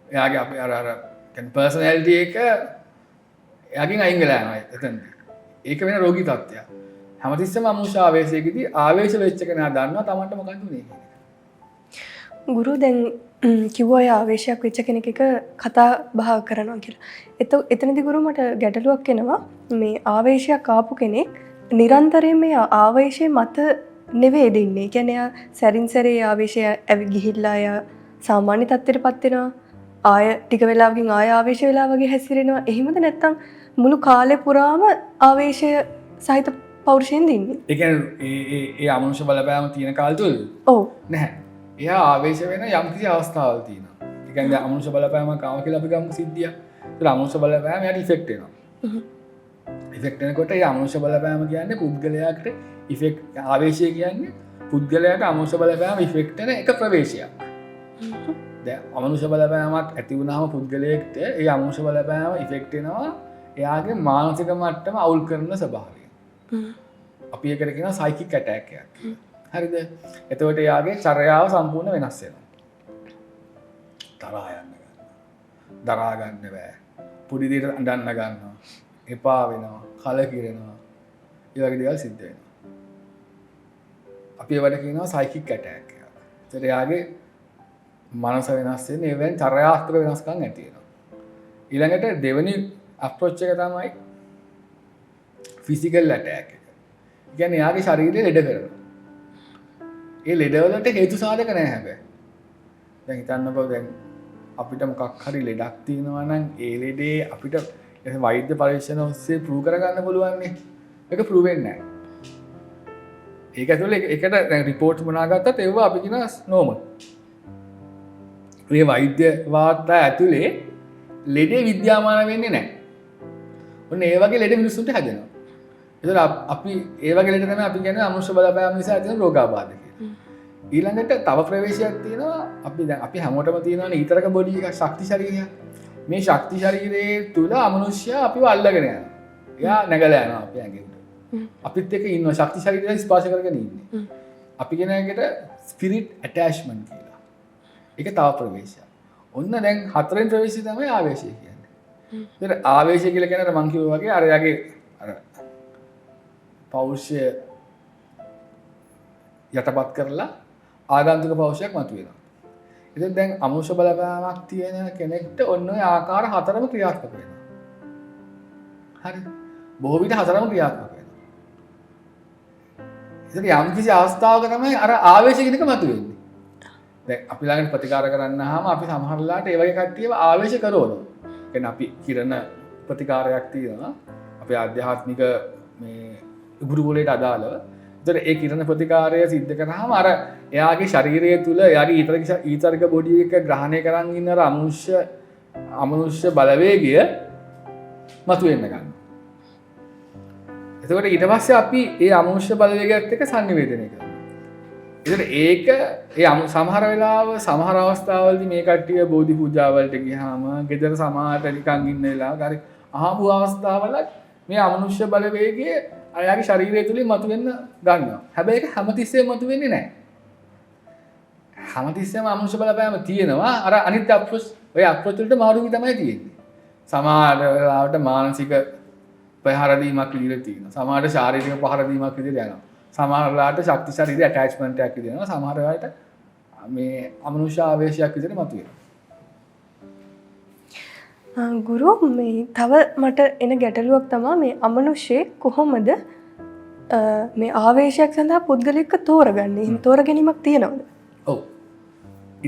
S2: එයාගේ අපි අර අර කියන්නේ පර්සනැලිටි එක එයාගෙන් අයින් වෙලා යනවා එතනදී. ඒක වෙන රෝගී තත්ත්වයක්. හැමතිස්සෙම අමනුෂ්‍ය ආවේශයකදී ආවේශ වෙච්ච කෙනා දන්නවා තමන්ට මොකද්ද වුනේ කියන එක.
S1: ගුරු දැන් කිව්වා ඔය ආවේශයක් වෙච්ච කෙනෙක් එක කතා බහ කරනවා කියලා. එතනදී ගුරු මට ගැටලුවක් එනවා. මේ ආවේශයක් ආපු කෙනෙක් නිරන්තරයෙන් මේ ආවේශය මත නෙවෙයි දෙන්නේ. ඒ කියන්නේ එයා සැරින් සැරේ ආවේශය ගිහිල්ලා එයා සාමාන්‍ය තත්ත්වයට පත් වෙනවා. ආය ටික වෙලාවකින් ආය ආවේශ වෙලා වගේ හැසිරෙනවා. එහෙමද නැත්නම් මුළු කාලේ පුරාම ආවේශය සහිත පෞරුෂයෙන් දින්නේ?
S2: ඒ කියන්නේ ඒ ඒ ඒ අමනුෂ්‍ය බලපෑම තියෙන කාල තුල?
S1: ඔව්.
S2: නැහැ. එයා ආවේශ වෙන යම්කිසි අවස්ථාවල් තියෙනවා. ඒ කියන්නේ දැන් අමනුෂ්‍ය බලපෑමක් ආව කියලා අපි ගමු සිද්ධියක්. ඒතර අමනුෂ්‍ය බලපෑම එයාට ඉෆෙක්ට් වෙනවා. ඉෆෙක්ට් වෙනකොට ඒ අමනුෂ්‍ය බලපෑම කියන්නේ පුද්ගලයාට ඉෆෙක්ට් ආවේශය කියන්නේ පුද්ගලයාට අමනුෂ්‍ය බලපෑම ඉෆෙක්ට් වෙන එක ප්‍රවේශයක්. දැන් අමනුෂ්‍ය බලපෑමක් ඇති වුණාම පුද්ගලයෙක්ට ඒ අමනුෂ්‍ය බලපෑම ඉෆෙක්ට් වෙනවා එයාගේ මානසික මට්ටම අවුල් කරන ස්වභාවය. අපි ඒකට කියනවා සයිකික් ඇටැක් එකක් කියලා. හරිද? එතකොට එයාගේ චර්යාව සම්පූර්ණ වෙනස් වෙනවා. තරහා යන්න ගන්නවා. දරා ගන්න බෑ. පොඩි දෙයකට අඬන්න ගන්නවා. එපා වෙනවා, කලකිරෙනවා. ඒ වගේ දේවල් සිද්ධ වෙනවා. අපි ඒවට කියනවා සයිකික් ඇටැක් එකක්. එතකොට එයාගේ මනස වෙනස් වෙන්නේ, ඒ වෙන චර්යාත්මක වෙනස්කම් ඇති වෙනවා. ඊළඟට දෙවෙනි අප්‍රෝච් එක තමයි ෆිසිකල් ඇටැක් එක. ඒ කියන්නේ එයාගේ ශරීරය ලෙඩ කරනවා. ඒ ලෙඩවලට හේතු සාධක නෑ හැබැයි. දැන් හිතන්නකෝ දැන් අපිට මොකක් හරි ලෙඩක් තියෙනවා නම් ඒ ලෙඩේ අපිට වෛද්‍ය පරීක්ෂණ ඔස්සේ ප්‍රූව් කරගන්න පුළුවන් නේ. ඒක ප්‍රූව් වෙන්නේ නෑ. ඒක ඇතුලේ ඒකට දැන් රිපෝට්ස් මොනවා ගත්තත් ඒවා අපි කියනවා නෝමල්. මේ වෛද්‍ය වාර්තා ඇතුලේ ලෙඩේ විද්‍යාමාන වෙන්නේ නෑ. ඔන්න ඒ වගේ ලෙඩ මිනිස්සුන්ට හැදෙනවා. ඒතර අපි ඒ වගේ ලෙඩ තමයි අපි කියන්නේ අමනුෂ්‍ය බලපෑම නිසා ඇති වෙන රෝගාබාධ කියලා. ඊළඟට තව ප්‍රවේශයක් තියෙනවා. අපි දැන් අපි හැමෝටම තියෙනවානේ ඊතරක බොඩි එකක්, ශක්ති ශරීරයක්. මේ ශක්ති ශරීරයේ තුල අමනුෂ්‍යයා අපිව අල්ලගෙන යනවා. එයා නැගලා යනවා අපේ ඇඟෙන්. අපිත් එක්ක ඉන්නවා, ශක්ති ශරීරය ස්පර්ශ කරගෙන ඉන්නේ. අපි කියන එකට ස්පිරිට් ඇටැච්මන්ට් කියලා. ඒක තව ප්‍රවේශයක්. ඔන්න දැන් හතරවෙනි ප්‍රවේශය තමයි ආවේශය කියන්නේ. ඒතර ආවේශය කියලා කියන්නේ අර මං කිව්වා වගේ අර යාගේ අර පෞරුෂය යටපත් කරලා ආගන්තුක පෞරුෂයක් මතුවෙනවා. ඉතින් දැන් අමනුෂ්‍ය බලපෑමක් තියෙන කෙනෙක්ට ඔන්න ඔය ආකාර හතරම ක්‍රියාත්මක වෙනවා. හරි. බොහෝ විට හතරම ක්‍රියාත්මක වෙනවා. ඉතින් යම් කිසි අවස්ථාවක තමයි අර ආවේශ කියන එක මතුවෙන්නේ. දැන් අපි ළඟට ප්‍රතිකාර කරන්නාම අපි සමහර වෙලාවට ඒ වගේ කට්ටියව ආවේශ කරවනවා. ඒ කියන්නේ අපි කිරණ ප්‍රතිකාරයක් තියෙනවා. අපේ ආධ්‍යාත්මික මේ ගුරුකුලයට අදාළව. ඒතර ඒ කිරණ ප්‍රතිකාරය සිද්ධ කරාම අර එයාගේ ශරීරය තුල එයාගේ ඊතර්ක බොඩි එක ග්‍රහණය කරන් ඉන්න අර අමනුෂ්‍ය බලවේගය මතුවෙන්න ගන්නවා. එතකොට ඊට පස්සේ අපි ඒ අමනුෂ්‍ය බලවේගයත් එක්ක සංනිවේදනය කරනවා. ඒතර ඒක ඒ සමහර වෙලාව සමහර අවස්ථාවලදී මේ කට්ටිය බෝධි පූජාවලට ගියාම ගෙදර සමහරට නිකන් ඉන්න වෙලාවක හරි අහපු අවස්ථාවලත් මේ අමනුෂ්‍ය බලවේගය අයාගේ ශරීරය තුලින් මතුවෙන්න ගන්නවා. හැබැයි ඒක හැමතිස්සෙම මතුවෙන්නේ නැහැ. හැමතිස්සෙම අමනුෂ්‍ය බලපෑම තියෙනවා. අර අනිත් අප්‍රෝච් ඔය අප්‍රෝච් වලට මාරු වී තමයි තියෙන්නේ. සමහර වෙලාවට මානසික පහර දීමක් විදිහට තියෙනවා. සමහරට ශාරීරික පහර දීමක් විදිහට යනවා. සමහර වෙලාවට ශක්ති ශරීර ඇටැච්මන්ට් එකක් විදිහට යනවා. සමහර වෙලාවට මේ අමනුෂ්‍ය ආවේශයක් විදිහට මතුවෙනවා.
S1: ගුරු, මේ තව මට එන ගැටලුවක් තමා මේ අමනුෂ්‍යයෙක් කොහොමද මේ ආවේශයක් සඳහා පුද්ගලයෙක්ව තෝරගන්නේ? එහෙම තෝර ගැනීමක් තියෙනවද?
S2: ඔව්.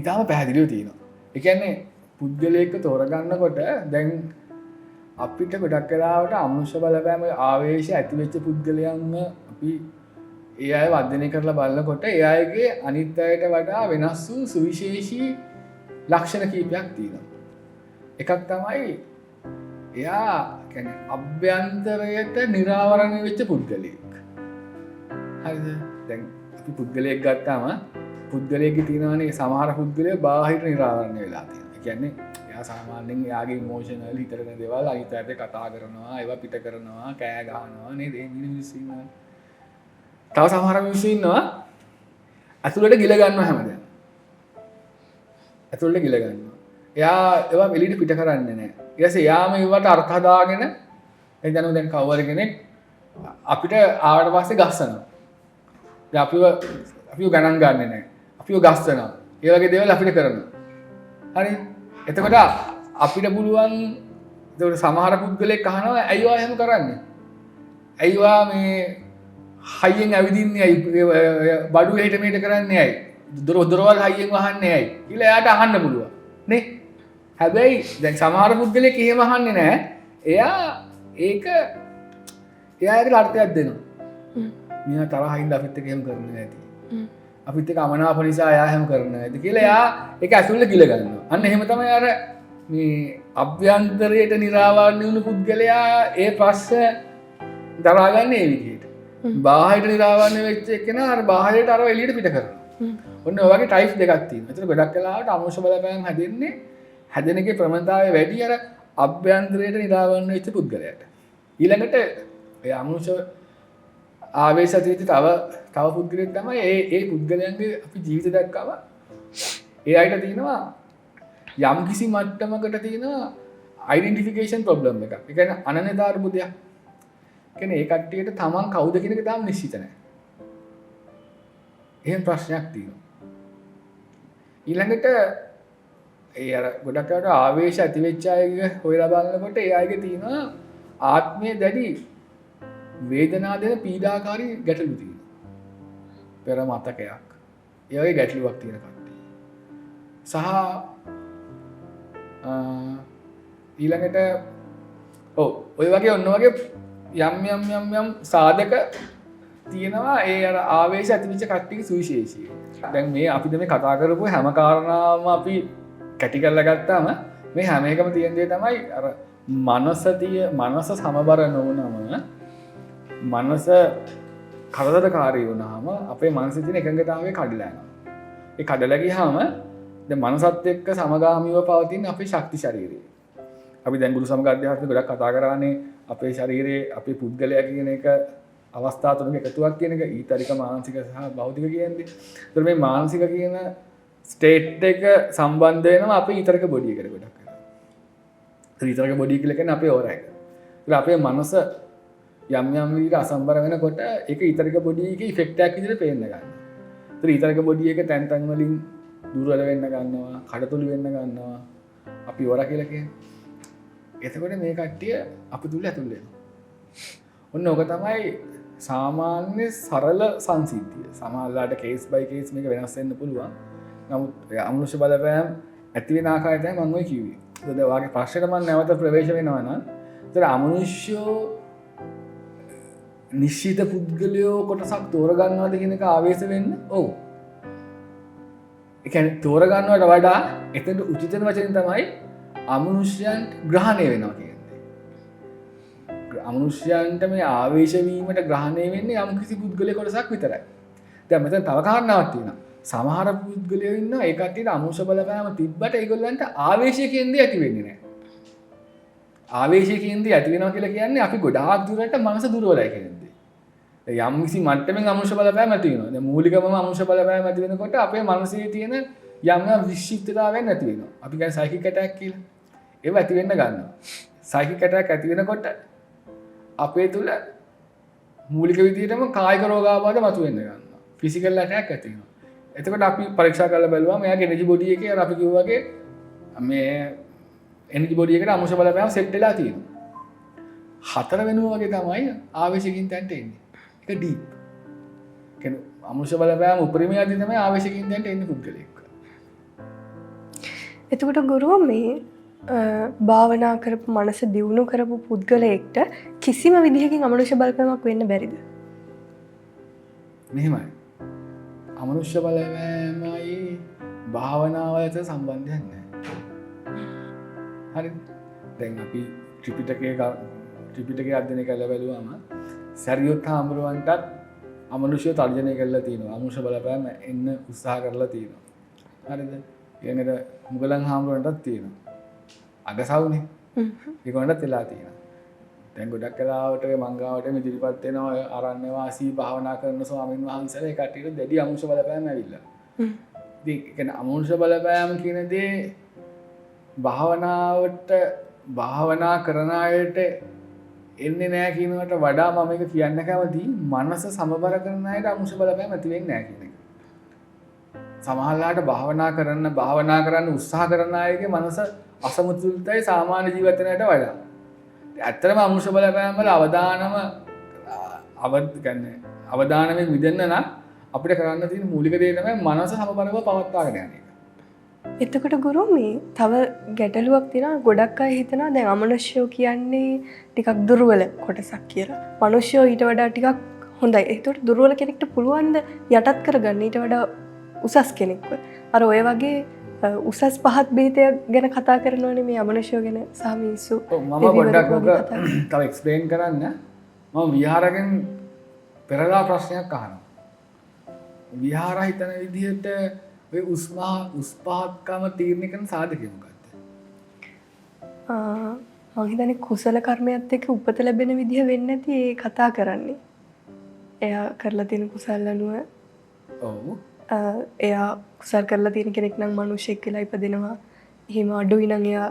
S2: ඉතාම පැහැදිලිව තියෙනවා. ඒ කියන්නේ පුද්ගලයෙක්ව තෝරගන්නකොට දැන් අපිට ගොඩක් වෙලාවට අමනුෂ්‍ය බලපෑම ආවේශ ඇති වෙච්ච පුද්ගලයන්ව අපි ඒ අයව අධ්‍යයනය කරලා බලනකොට ඒ අයගේ අනිත් අයට වඩා වෙනස් වූ සුවිශේෂී ලක්ෂණ කීපයක් තියෙනවා. එකක් තමයි එයා කියන්නේ අභ්‍යන්තරයට නිරාවරණය වෙච්ච පුද්ගලයෙක්. හරිද? දැන් අපි පුද්ගලයෙක් ගත්තාම පුද්ගලයෙක්ගේ තියෙනවානේ සමහර පුද්ගලයෝ බාහිර නිරාවරණය වෙලා තියෙනවා. ඒ කියන්නේ එයා සාමාන්‍යයෙන් එයාගේ ඉමෝෂනල් හිතට එන දේවල් අනිත් අයට කතා කරනවා, ඒවා පිට කරනවා, කෑ ගහනවා නේද? ඒ මිනිස්සු ඉන්නවා. තව සමහර මිනිස්සු ඉන්නවා ඇතුළට ගිල ගන්නවා හැමදේම. ඇතුළට ගිල ගන්නවා. එයා ඒවා එළියට පිට කරන්නේ නැහැ. ඊට පස්සේ එයාම ඒවට අර්ථ හදාගෙන ඒ කියන්නේ දැන් කවුරු හරි කෙනෙක් අපිට ආවට පස්සේ ගස්සනවා. දැන් අපිව ගණන් ගන්නෙ නැහැ. අපිව ගස්සනවා. ඒ වගේ දේවල් අපිට කරනවා. හරි. එතකොට අපිට පුළුවන් එතකොට සමහර පුද්ගලයෙක් අහනවා ඇයි ඔයා එහෙම කරන්නේ? ඇයි ඔයා මේ හයියෙන් ඇවිදින්නේ ඇයි? බඩු එහෙට මෙහෙට කරන්නේ ඇයි? දොරවල් හයියෙන් වහන්නේ ඇයි? කියලා එයාට අහන්න පුළුවන්. නේ? හැබැයි දැන් සමහර පුද්ගලයෙක් එහෙම අහන්නේ නැහැ. එයා එයා ඒකට අර්ථයක් දෙනවා. මෙයා තරහින්ද අපිත් එක්ක එහෙම කරන්නේ නැති. අපිත් එක්ක අමනාප නිසා එයා එහෙම කරන්නේ නැති කියලා එයා ඒක ඇතුළේ ගිල ගන්නවා. අන්න එහෙම තමයි අර මේ අභ්‍යන්තරයට නිරාවරණය වුණු පුද්ගලයා ඒ ප්‍රශ්න දරාගන්නේ ඒ විදිහට. බාහිර නිරාවරණය වෙච්ච එක්කෙනා අර බාහිරට අර එළියට පිට කරනවා. ඔන්න ඔය වගේ ටයිප්ස් දෙකක් තියෙනවා. ඒතර ගොඩක් වෙලාවට අමනුෂ්‍ය බලපෑම් හැදෙන්නේ හැදෙන එකේ ප්‍රවණතාවය වැඩි අර අභ්‍යන්තරයට නිරාවරණය වෙච්ච පුද්ගලයාට. ඊළඟට ඒ අමනුෂ්‍ය ආවේශ ඇති වෙච්ච තව පුද්ගලයෙක් තමයි ඒ පුද්ගලයන්ගේ අපි ජීවිත දැක්කම ඒ අයට තියෙනවා යම් කිසි මට්ටමකට තියෙනවා අයිඩෙන්ටිෆිකේෂන් ප්‍රොබ්ලම් එකක්. ඒ කියන්නේ අනන්‍යතා අර්බුදයක්. ඒ කියන්නේ ඒ කට්ටියට තමන් කවුද කියන එක තාම නිශ්චිත නැහැ. එහෙම ප්‍රශ්නයක් තියෙනවා. ඊළඟට ඒ අර ගොඩක් අයට ආවේශ ඇති වෙච්ච අයගේ හොයලා බලනකොට ඒ අයගේ තියෙනවා ආත්මයේ දැඩි වේදනා දෙන පීඩාකාරී ගැටලු තියෙනවා. පෙර මතකයක්. ඒ වගේ ගැටලුවක් තියෙන කට්ටිය. සහ ඊළඟට ඔව් ඔය වගේ ඔන්න වගේ යම් යම් යම් යම් සාධක තියෙනවා ඒ අර ආවේශ ඇතිවෙච්ච කට්ටියගේ සුවිශේෂී. දැන් මේ අපි දැන් මේ කතා කරපු හැම කාරණාවම අපි කැටි කරලා ගත්තාම මේ හැම එකම තියෙන දේ තමයි අර මනස සමබර නොවුනම මනස කරදරකාරී වුණාම අපේ මනසේ තියෙන එකඟතාවය කඩලා යනවා. ඒ කඩලා ගියාම දැන් මනසත් එක්ක සමගාමීව පවතින අපේ ශක්ති ශරීරය. අපි දැන් ගුරු සමග අධ්‍යාත්මික ගොඩක් කතා කරානේ අපේ ශරීරයේ අපේ පුද්ගලයා කියන එක අවස්ථා තුනක එකතුවක් කියන එක ඊතරික මානසික සහ භෞතික කියන්නේ. ඒතර මේ මානසික කියන ස්ටේට් එක සම්බන්ධ වෙනවා අපේ ඊතරික බොඩි එකට ගොඩක් වෙලා. ඒතර ඊතරික බොඩි කියලා කියන්නේ අපේ ඕරා එක. ඒතර අපේ මනස යම් යම් විදිහට අසම්බර වෙනකොට ඒක ඊතරික බොඩි එකේ ඉෆෙක්ට් එකක් විදිහට පේන්න ගන්නවා. ඒතර ඊතරික බොඩි එක තැන් තැන් වලින් දුර්වල වෙන්න ගන්නවා, කඩතුළු වෙන්න ගන්නවා. අපි ඕරා කියලා කියන්නේ. එතකොට මේ කට්ටිය අපි තුල ඇතුල් වෙනවා. ඔන්න ඕක තමයි සාමාන්‍ය සරල සංසිද්ධිය. සමහරලාට කේස් බයි කේස් මේක වෙනස් වෙන්න පුළුවන්. නමුත් අමනුෂ්‍ය බලපෑම් ඇති වෙන ආකාරය තමයි මම ඔය කිව්වේ. ඒකද ඔයාගේ ප්‍රශ්නෙට මම නැවත ප්‍රවේශ වෙනවා නම් ඒතර අමනුෂ්‍යෝ නිශ්චිත පුද්ගලයෝ කොටසක් තෝරගන්නවද කියන එක ආවේශ වෙන්න ඔව්. ඒ කියන්නේ තෝරගන්නවට වඩා එතනට උචිතන වචනෙන් තමයි අමනුෂ්‍යයන්ට ග්‍රහණය වෙනවා කියන්නේ. අමනුෂ්‍යයන්ට මේ ආවේශ වීමට ග්‍රහණය වෙන්නේ යම් කිසි පුද්ගලයෙක් කොටසක් විතරයි. දැන් මෙතන තව කාරණාවක් තියෙනවා. සමහර පුද්ගලයෝ ඉන්නවා ඒ කට්ටියට අමනුෂ්‍ය බලපෑම තිබ්බට ඒගොල්ලන්ට ආවේශය කියන දේ ඇති වෙන්නේ නැහැ. ආවේශය කියන දේ ඇති වෙනවා කියලා කියන්නේ අපි ගොඩාක් දුරට මනස දුර්වලයි කියන දේ. යම් කිසි මට්ටමින් අමනුෂ්‍ය බලපෑම ඇති වෙනවා. දැන් මූලිකවම අමනුෂ්‍ය බලපෑම ඇති වෙනකොට අපේ මනසේ තියෙන යම් යම් වික්ෂිප්තතාවයන් ඇති වෙනවා. අපි කියන්නේ සයිකික් ඇටැක් කියලා. ඒව ඇති වෙන්න ගන්නවා. සයිකික් ඇටැක් ඇති වෙනකොට අපේ තුල මූලික විදිහටම කායික රෝගාබාධ මතුවෙන්න ගන්නවා. ෆිසිකල් ඇටැක් ඇති වෙනවා. එතකොට අපි පරීක්ෂා කරලා බැලුවාම එයාගේ එනර්ජි බොඩි එකේ අර අපි කිව්වා වගේ මේ එනර්ජි බොඩි එකට අමනුෂ්‍ය බලපෑම සෙට් වෙලා තියෙනවා. හතර වෙනුව වගේ තමයි ආවේශකින් තැනට එන්නේ. ඒක ඩීප්. කියන්නේ අමනුෂ්‍ය බලපෑම උපරිමය අධි තමයි ආවේශකින් තැනට එන්නේ පුද්ගලයෙක්.
S1: එතකොට ගුරුව මේ භාවනා කරපු මනස දියුණු කරපු පුද්ගලයෙක්ට කිසිම විදිහකින් අමනුෂ්‍ය බලපෑමක් වෙන්න බැරිද?
S2: මෙහෙමයි. අමනුෂ්‍ය බලපෑමයි භාවනාව අතර සම්බන්ධයක් නැහැ. හරිද? දැන් අපි ත්‍රිපිටකය අධ්‍යයනය කරලා බැලුවම සරියුත් හාමුදුරුවන්ටත් අමනුෂ්‍ය තර්ජනය කරලා තියෙනවා. අමනුෂ්‍ය බලපෑම එන්න උත්සාහ කරලා තියෙනවා. හරිද? ඊළඟට මුගලන් හාමුදුරුවන්ටත් තියෙනවා. අගසවුනේ. ඒගොල්ලන්ටත් වෙලා තියෙනවා. දැන් ගොඩක් වෙලාවට ඔය මංගාවට ඉදිරිපත් වෙනවා ඔය අරණ්‍ය වාසී භාවනා කරන ස්වාමීන් වහන්සේලා ඒ කට්ටියට දැඩි අමනුෂ්‍ය බලපෑම් ඇවිල්ලා. ඉතින් ඒ කියන්නේ අමනුෂ්‍ය බලපෑම කියන දේ භාවනා කරන අයට එන්නේ නෑ කියනවට වඩා මම ඒක කියන්න කැමතියි මනස සමබර කරන අයට අමනුෂ්‍ය බලපෑම් ඇති වෙන්නේ නෑ කියන එක. සමහරලාට භාවනා කරන්න උත්සාහ කරන අයගේ මනස අසමතුලිතයි සාමාන්‍ය ජීවිත වෙන අයට වඩා. ඇත්තටම අමනුෂ්‍ය බලපෑම් වල අවදානමෙන් මිදෙන්න නම් අපිට කරන්න තියෙන මූලික දේ තමයි මනස සමබරව පවත්වාගෙන යන එක.
S1: එතකොට ගුරු මේ තව ගැටලුවක් තියෙනවා. ගොඩක් අය හිතනවා දැන් අමනුෂ්‍යෝ කියන්නේ ටිකක් දුර්වල කොටසක් කියලා. මනුෂ්‍යෝ ඊට වඩා ටිකක් හොඳයි. එතකොට දුර්වල කෙනෙක්ට පුළුවන් ද යටත් කරගන්න ඊට වඩා උසස් කෙනෙක්ව? අර ඔය වගේ උසස් පහත් භේදයක් ගැන කතා කරනවනේ මේ අමනුෂ්‍යෝ ගැන සහ මිනිස්සු.
S2: ඔව්, මම
S1: දෙවිවරු
S2: පොඩ්ඩක්
S1: වගේ
S2: ඔක
S1: කතා කරනවා.
S2: තව එක්ස්ප්ලেইন කරන්න. මම විහාරගෙන් පෙරලා ප්‍රශ්නයක් අහනවා. විහාර හිතන විදිහට ඔය උස් පහත්කම තීරණය කරන සාධකය මොකක්ද?
S1: මං හිතන්නේ කුසල කර්මයත් එක්ක උපත ලැබෙන විදිහ වෙන්නේ නැති ඒ කතා කරන්නේ. එයා කරලා තියෙන කුසල් අනුව. එයා කුසල් කරලා තියෙන කෙනෙක් නම් මිනිස්සෙක් වෙලා ඉපදෙනවා. එහෙම අඩුයි නම් එයා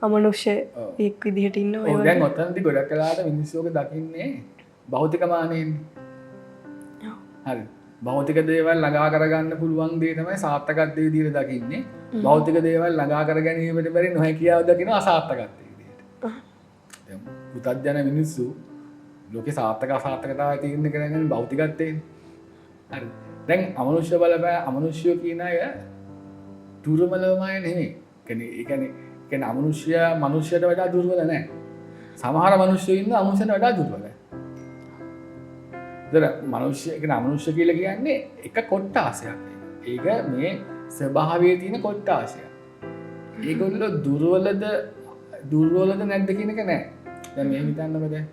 S1: අමනුෂ්‍ය එක් විදිහට ඉන්නවා. ඒ
S2: දැන්
S1: වගේ.
S2: ඔතනදී ගොඩක් වෙලාවට මිනිස්සු ඔක දකින්නේ භෞතික මානෙන්නේ. හරි. භෞතික දේවල් ළඟා කරගන්න පුළුවන් දේ තමයි සාර්ථකත්වයේ විදිහට දකින්නේ. භෞතික දේවල් ළඟා කර ගැනීමට බැරි නොහැකියාව දකින අසාර්ථකත්වයේ විදිහට. දැන් පුතත්ජන මිනිස්සු ලෝකේ සාර්ථක අසාර්ථකතාවය තීරණය කරගන්නේ භෞතිකත්වයෙන්. හරි. දැන් අමනුෂ්‍ය බලපෑ අමනුෂ්‍යෝ කියන අය දුර්වලම අය නෙමෙයි. ඒ කියන්නේ අමනුෂ්‍යයා මනුෂ්‍යයට වඩා දුර්වල නෑ. සමහර මනුෂ්‍යයෝ ඉන්නවා අමනුෂ්‍යයට වඩා දුර්වලයි. ඒතර මනුෂ්‍ය කියන්නේ අමනුෂ්‍ය කියලා කියන්නේ එක කොට්ටාසයක්. ඒක මේ ස්වභාවයේ තියෙන කොට්ටාසයක්. ඒගොල්ලෝ දුර්වලද දුර්වලද නැද්ද කියන එක නෑ. දැන් මෙහෙම හිතන්නකෝ දැන්.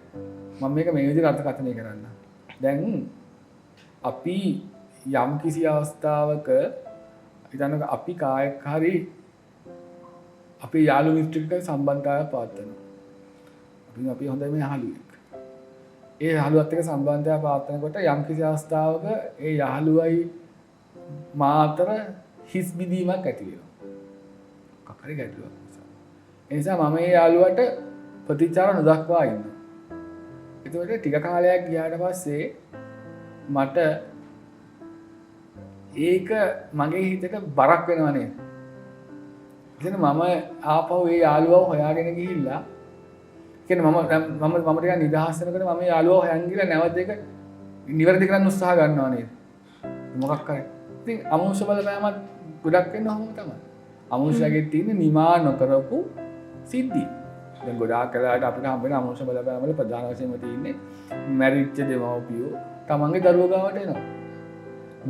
S2: මම මේක මේ විදිහට අර්ථකථනය කරන්න. දැන් අපි යම් කිසි අවස්ථාවක හිතන්නකෝ අපි කායක් හරි අපේ යාළු මිත්‍රෙක් එක්ක සම්බන්ධතාවයක් පවත්වනවා. අපි හොඳයි මේ යහළුවෙක්. ඒ යහළුවත් එක්ක සම්බන්ධතාවයක් පවත්වනකොට යම් කිසි අවස්ථාවක ඒ යහළුවයි මා අතර හිස් බිඳීමක් ඇති වෙනවා. මොකක් හරි ගැටලුවක් නිසා. ඒ නිසා මම ඒ යාළුවට ප්‍රතිචාර නොදක්වා ඉන්නවා. එතකොට ටික කාලයක් ගියාට පස්සේ මට ඒක මගේ හිතට බරක් වෙනවා නේද? ඉතින් මම ආපහු ඒ යාළුවව හොයාගෙන ගිහිල්ලා කියන්නේ මම මම මම ටිකක් නිදහස් වෙනකොට මම යාළුවව හොයන් ගිහලා නැවත ඒක නිවැරදි කරන්න උත්සාහ ගන්නවා නේද? මොකක් හරි. ඉතින් අමනුෂ්‍ය බලපෑමත් ගොඩක් වෙන්න ඔහොම තමයි. අමනුෂ්‍යයාගේ තියෙන නිමා නොකරපු සිද්ධි. දැන් ගොඩාක් වෙලාවට අපිට හම්බ වෙන අමනුෂ්‍ය බලපෑම වල ප්‍රධාන වශයෙන්ම තියෙන්නේ මැරිච්ච දෙමව්පියෝ තමන්ගේ දරුවෝ ගාවට එනවා.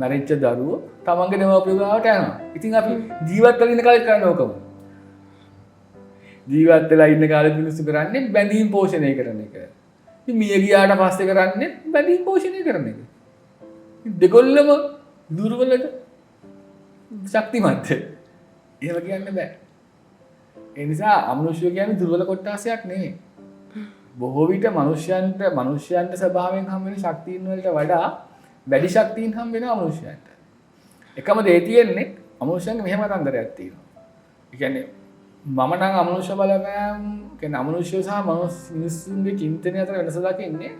S2: මැරිච්ච දරුවෝ තමන්ගේ දෙමව්පියෝ ගාවට යනවා. ඉතින් අපි ජීවත් වෙලා ඉන්න කාලෙත් කරන්නේ ඕකම. ජීවත් වෙලා ඉන්න කාලෙත් මිනිස්සු කරන්නේ බැඳීම් පෝෂණය කරන එක. ඉතින් මිය ගියාට පස්සේ කරන්නේ බැඳීම් පෝෂණය කරන එක. ඉතින් දෙගොල්ලම දුර්වලද ශක්තිමත්ද? එහෙම කියන්න බෑ. ඒ නිසා අමනුෂ්‍යය කියන්නේ දුර්වල කොට්ටාසයක් නෙවෙයි. බොහෝ විට මනුෂ්‍යයන්ට ස්වභාවයෙන් හම් වෙන ශක්තීන් වලට වඩා වැඩි ශක්තීන් හම් වෙනවා අමනුෂ්‍යයන්ට. එකම දේ තියෙන්නේ අමනුෂ්‍යයන්ගේ මෙහෙම කතන්දරයක් තියෙනවා. ඒ කියන්නේ මම නම් අමනුෂ්‍ය බලපෑම් කියන්නේ අමනුෂ්‍ය සහ මිනිස්සුන්ගේ චින්තනය අතර වෙනස දකින්නේ.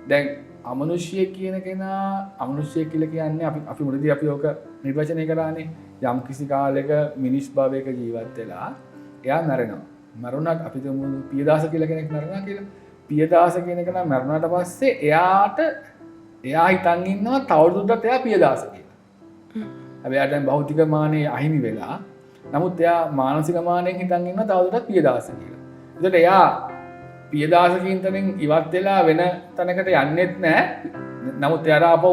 S2: දැන් අමනුෂ්‍ය කියන කෙනා අමනුෂ්‍ය කියලා කියන්නේ අපි මුලදී අපි ඕක නිර්වචනය කරානේ. යම් කිසි කාලයක මිනිස් භවයක ජීවත් වෙලා එයා මැරෙනවා. මැරුණාට අපි තුමු පියදාස කියලා කෙනෙක් මැරුණා කියලා. පියදාස කියන එක නම් මැරුණාට පස්සේ එයා හිතන් ඉන්නවා තවදුරටත් එයා පියදාස කියලා. හැබැයි එයාට දැන් භෞතික මානෙ අහිමි වෙලා. නමුත් එයා මානසික මානෙන් හිතන් ඉන්නවා තවදුරටත් පියදාස කියලා. ඒකට එයා පියදාස කියන තැනින් ඉවත් වෙලා වෙන තැනකට යන්නෙත් නෑ. නමුත් එයාට ආපහු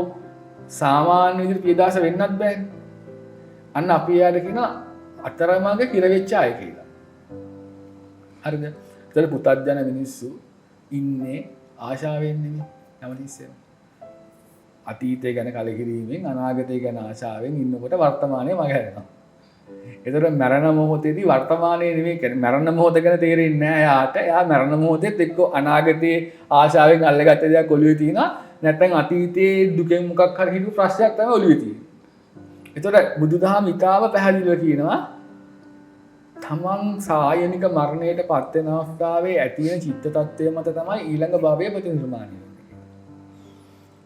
S2: සාමාන්‍ය විදිහට පියදාස වෙන්නත් බෑනේ. අන්න අපි එයාට කියනවා අතරමඟ කිර වෙච්ච අය කියලා. හරිද? ඒතර පුතත්ජන මිනිස්සු ඉන්නේ ආශාවෙන් නෙමෙයි හැමතිස්සෙම. අතීතය ගැන කලකිරීමෙන් අනාගතය ගැන ආශාවෙන් ඉන්නකොට වර්තමානයේ මගහැරෙනවා. ඒතර මරණ මොහොතේදී වර්තමානයේ නෙමෙයි කියන්නේ මරණ මොහොත ගැන තේරෙන්නේ නෑ එයාට. එයා මරණ මොහොතේත් එක්ක අනාගතයේ ආශාවෙන් අල්ලගත්ත දෙයක් ඔළුවේ තියෙනවා. නැත්නම් අතීතයේ දුකෙන් මොකක් හරි හිටපු ප්‍රශ්නයක් තමයි ඔළුවේ තියෙන්නේ. ඒතර බුදුදහම ඉතාම පැහැදිලිව කියනවා තමන් සායනික මරණයට පත් වෙන අවස්ථාවේ ඇති වෙන චිත්ත තත්ත්වය මත තමයි ඊළඟ භවය ප්‍රතිනිර්මාණය වෙන්නේ කියලා.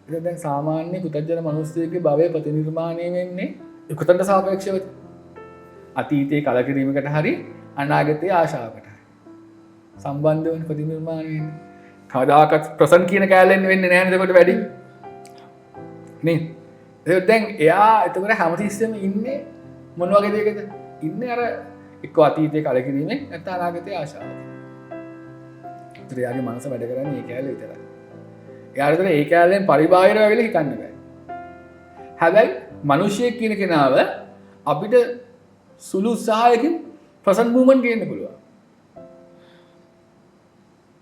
S2: ඉතින් දැන් සාමාන්‍ය පුතත්ජන මිනිස්සෙක්ගේ භවය ප්‍රතිනිර්මාණය වෙන්නේ කොතනට සාපේක්ෂවද? අතීතයේ කලකිරීමකට හරි අනාගතයේ ආශාවකට හරි සම්බන්ධ වෙන ප්‍රතිනිර්මාණය වෙන්නේ. කවදාකවත් ප්‍රසන්ට් කියන කෑල්ලෙන් වෙන්නේ නැහැ නේද එතකොට වැඩි? නේ? ඒත් දැන් එයා එතකොට හැමතිස්සෙම ඉන්නේ මොන වගේ දෙයකද? ඉන්නේ අර එක්ක අතීතයේ කලකිරීමෙන් නැත්නම් අනාගතයේ ආශාවකින්. ඒතර එයාගේ මනස වැඩ කරන්නේ ඒ කෑල්ල විතරයි. එයාට ඒතර ඒ කෑල්ලෙන් පරිබාහිරව ඇවිල්ලා හිතන්න බෑ. හැබැයි මිනිහෙක් කියන කෙනාව අපිට සුළු උත්සාහයකින් ප්‍රසන්ට් මූවමන්ට් ගේන්න පුළුවන්.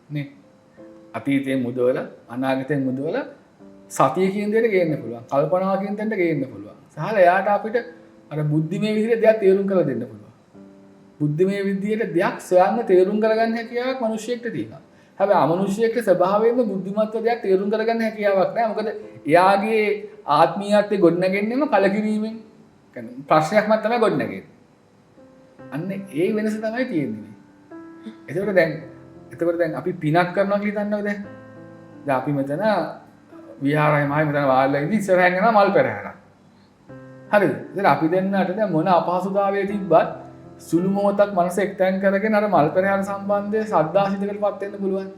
S2: නේ? අතීතයෙන් මුදවලා අනාගතයෙන් මුදවලා සතිය කියන දෙයට ගේන්න පුළුවන්. කල්පනාව කියන තැනට ගේන්න පුළුවන්. සහල එයාට අපිට අර බුද්ධිමය විදිහට දෙයක් තේරුම් කරලා දෙන්න පුළුවන්. බුද්ධිමය විදිහට දෙයක් සොයන්න තේරුම් කරගන්න හැකියාවක් මිනිහෙක්ට තියෙනවා. හැබැයි අමනුෂ්‍යයෙක්ට ස්වභාවයෙන්ම බුද්ධිමත්ව දෙයක් තේරුම් කරගන්න හැකියාවක් නෑ. මොකද එයාගේ ආත්මීයත්වය ගොඩනගෙන්නෙම කලකිරීමෙන්. කියන්නේ ප්‍රශ්නයක් මත තමයි ගොඩනගෙන්නේ. අන්න ඒ වෙනස තමයි තියෙන්නේ. එතකොට දැන් අපි පිනක් කරනවා කියලා හිතන්නකෝ දැන්. දැන් අපි මෙතන විහාරයමයි මෙතන වාඩිලා ඉඳි ඉස්සරහින් යනවා මල් පෙරහැරක්. හරිද? ඉතින් අපි දෙන්නට දැන් මොන අපහසුතාවය තිබ්බත් සුළු මොහොතක් මනස එක්තැන් කරගෙන අර මල් පෙරහැර සම්බන්ධයේ සද්ධාසිතකටපත් වෙන්න පුළුවන්.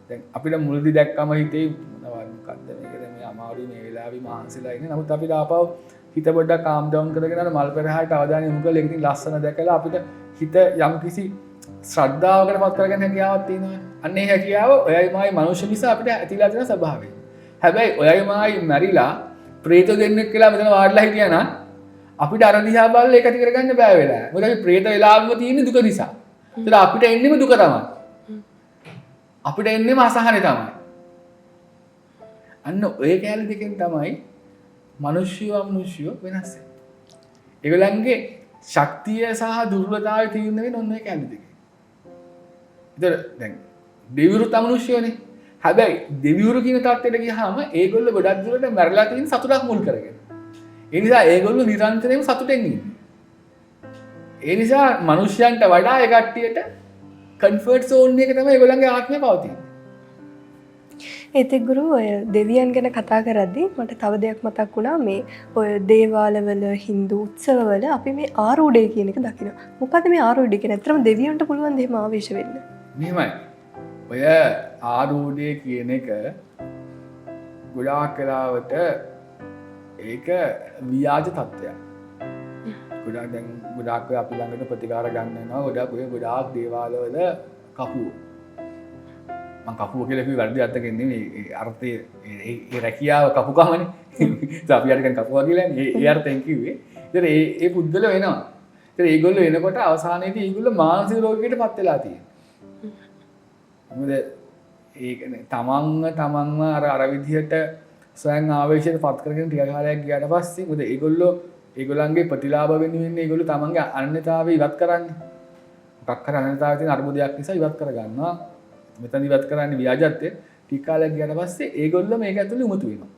S2: දැන් අපිට මුලදී දැක්කම හිතේ මොනවද මොකද්ද මේක දැන් මේ අමාරුයි මේ වෙලාවේ මහන්සිලා ඉන්නේ. නමුත් අපිට ආපහු හිත පොඩ්ඩක් කාම් ඩවුන් කරගෙන අර මල් පෙරහැරට අවධානය යොමු කරලා ඒක ඉතින් ලස්සන දැකලා අපිට හිත යම්කිසි ශ්‍රද්ධාවකට පත් කරගන්න හැකියාවක් තියෙනවා. අන්න ඒ හැකියාව ඔයයි මායි මනුෂ්‍ය නිසා අපිට ඇතිලා තියෙන ස්වභාවය. හැබැයි ඔයයි මායි මැරිලා ප්‍රේත දෙන්නෙක් කියලා මෙතන වාඩිලා හිටියා නම් අපිට අර දිහා බලලා ඒක ඇති කරගන්න බෑ වෙලා. මොකද අපි ප්‍රේත වෙලාවෙම තියෙන දුක නිසා. ඒතර අපිට එන්නෙම දුක තමයි. අපිට එන්නෙම අසහනෙ තමයි. අන්න ඔය කැලේ දෙකෙන් තමයි මිනිස්සු අමනුෂ්‍යෝ වෙනස් වෙන්නේ. ඒගොල්ලන්ගේ ශක්තිය සහ දුර්වලතාවය තීරණය වෙන්නේ ඔන්න ඔය කැලේ දෙකෙන්. ඒතර දැන් දෙවිවරුත් අමනුෂ්‍යයෝනේ. හැබැයි දෙවිවරු කියන තත්ත්වයට ගියාම ඒගොල්ලෝ ගොඩක් දුරට මැරලා තියෙන සතුටක් මුල් කරගෙන. ඒ නිසා ඒගොල්ලෝ නිරන්තරයෙන්ම සතුටෙන් ඉන්නේ. ඒ නිසා මිනිස්යන්ට වඩා ඒ කට්ටියට කම්ෆර්ට් සෝන් එක තමයි ඒගොල්ලන්ගේ ආත්මය පවතින්නේ.
S1: ඒත් ගුරු, ඔය දෙවියන් ගැන කතා කරද්දී මට තව දෙයක් මතක් වුණා. මේ ඔය දේවාලවල, හින්දු උත්සවවල අපි මේ ආරූಢය කියන එක දකිනවා. මොකද්ද මේ ආරූಢය කියන්නේ? ඇත්තටම දෙවියන්ට පුළුවන් ද එහෙම ආවේශ වෙන්න?
S2: මෙහෙමයි. ඔය ආරූಢය කියන එක ගොඩාක් වෙලාවට ඒක ව්‍යාජ තත්ත්වයක්. ගොඩාක් දැන් ගොඩාක් ඔය අපි ළඟට ප්‍රතිකාර ගන්න යනවා. ගොඩාක් ඔය ගොඩාක් දේවාලවල කපුව. මං කපුව කියලා කිව්වේ වැරදි අර්ථයෙන් නෙමෙයි. ඒ අර්ථය, ඒ රැකියාව කපුකමනේ. ඉතින් අපි අර කියන්නේ කපුවා කියලානේ. ඒ අර්ථයෙන් කිව්වේ. ඉතින් ඒ පුද්ගලයෝ එනවා. ඉතින් ඒගොල්ලෝ එනකොට අවසානයේදී ඒගොල්ලෝ මානසික රෝගයකට පත් වෙලා තියෙනවා. මොකද ඒ තමන්ව අර විදිහට ස්වයං ආවේශයට පත් කරගෙන ටික කාලයක් ගියාට පස්සේ මොකද ඒගොල්ලෝ ඒගොල්ලන්ගේ ප්‍රතිලාභ වෙනුවෙන් ඒගොල්ලෝ තමන්ගේ අනන්‍යතාවය ඉවත් කරන්නේ. මොකක් හරි අනන්‍යතාවයේ තියෙන අර්බුදයක් නිසා ඉවත් කරගන්නවා. මෙතන ඉවත් කරන්නේ ව්‍යාජත්වය. ටික කාලයක් ගියාට පස්සේ ඒගොල්ලෝ මේක ඇතුලේ උමතු වෙනවා.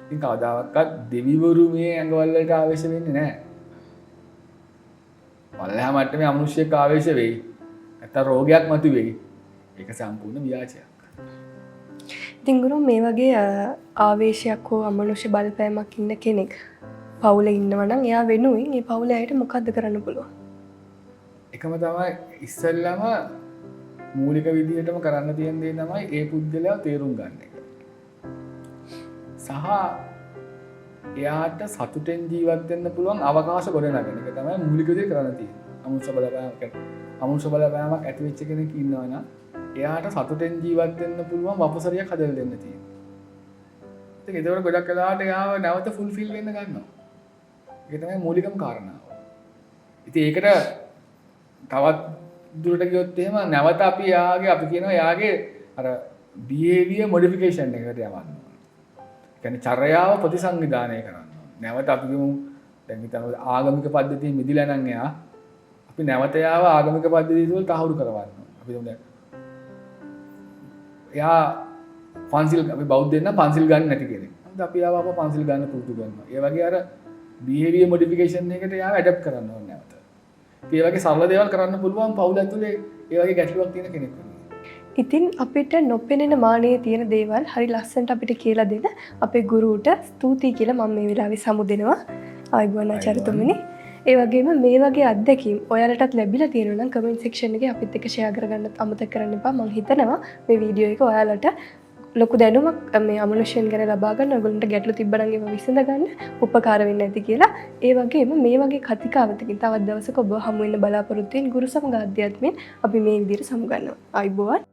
S2: ඉතින් කවදාවත් දෙවිවරු මේ ඇඟවල් වලට ආවේශ වෙන්නේ නැහැ. පල්ලෙහා මට්ටමේ අමනුෂ්‍යෙක් ආවේශ වෙයි. නැත්තම් රෝගයක් මතුවෙයි. ඒක සම්පූර්ණ ව්‍යාජයක්.
S1: ඉතින් ගුරු, මේ වගේ ආවේශයක් හෝ අමනුෂ්‍ය බලපෑමක් ඉන්න කෙනෙක් පවුලේ ඉන්නවා නම් එයා වෙනුවෙන් ඒ පවුලේ අයට මොකද්ද කරන්න පුළුවන්?
S2: එකම තමයි ඉස්සෙල්ලම මූලික විදිහටම කරන්න තියෙන දේ තමයි ඒ පුද්ගලයා තේරුම් ගන්න එක. සහ එයාට සතුටෙන් ජීවත් වෙන්න පුළුවන් අවකාශ ගොඩනගන එක තමයි මූලික විදිහට කරන්න තියෙන්නේ. අමනුෂ්‍ය බලපෑමක් ඇති වෙච්ච කෙනෙක් ඉන්නවා නම් එයාට සතුටෙන් ජීවත් වෙන්න පුළුවන් වපසරියක් හදලා දෙන්න තියෙනවා. ඉතින් ඒතකොට ගොඩක් වෙලාවට එයාව නැවත ෆුල්ෆිල් වෙන්න ගන්නවා. ඒක තමයි මූලිකම කාරණාව. ඉතින් ඒකට තවත් දුරට ගියොත් එහෙම නැවත අපි එයාගේ අපි කියනවා එයාගේ අර බිහේවියර් මොඩිෆිකේෂන් එකකට යවන්න ඕන. ඒ කියන්නේ චර්යාව ප්‍රතිසංවිධානය කරන්න ඕන. නැවත අපි කියමු දැන් හිතන්න ආගමික පද්ධතිය මිදිලා නම් එයා අපි නැවත එයාව ආගමික පද්ධතිය තුළ තහවුරු කරවන්න ඕන. අපි හිතමු දැන් එයා පන්සිල්, අපි බෞද්ධයෙන් නම් පන්සිල් ගන්න නැති කෙනෙක්. නමුත් අපි එයාව අප පන්සිල් ගන්න පුරුදු කරනවා. ඒ වගේ අර බිහේවියර් මොඩිෆිකේෂන් එකට එයාව ඇඩැප්ට් කරන්න ඕන නැවත. ඉතින් ඒ වගේ සරල දේවල් කරන්න පුළුවන් පවුල ඇතුලේ ඒ වගේ ගැටලුවක් තියෙන කෙනෙක් වෙනවා.
S1: ඉතින් අපිට නොපෙනෙන මානයේ තියෙන දේවල් හරි ලස්සනට අපිට කියලා දෙන අපේ ගුරුට ස්තුතියි කියලා මම මේ වෙලාවේ සමුදෙනවා. ආයුබෝවන් ආචාර්යතුමනි. ඒ වගේම මේ වගේ අත්දැකීම් ඔයාලටත් ලැබිලා තියෙනවා නම් කමෙන්ට් සෙක්ෂන් එකේ අපිත් එක්ක ෂෙයා කරගන්නත් අමතක කරන්න එපා. මං හිතනවා මේ වීඩියෝ එක ඔයාලට ලොකු දැනුමක් මේ අමනුෂ්‍යයන් ගැන ලබා ගන්න, ඔයගොල්ලන්ට ගැටලු තිබ්බනම් ඒවා විසඳ ගන්න උපකාර වෙන්න ඇති කියලා. ඒ වගේම මේ වගේ කතිකාවතකින් තවත් දවසක ඔබ හමු වෙන්න බලාපොරොත්තු වෙන ගුරු සමග අධ්‍යාත්මයෙන් අපි මේ විදිහට සමුගන්නවා. ආයුබෝවන්.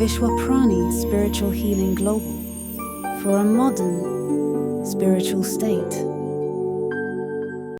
S4: Vishwaprani Spiritual Healing Global, for a modern spiritual state.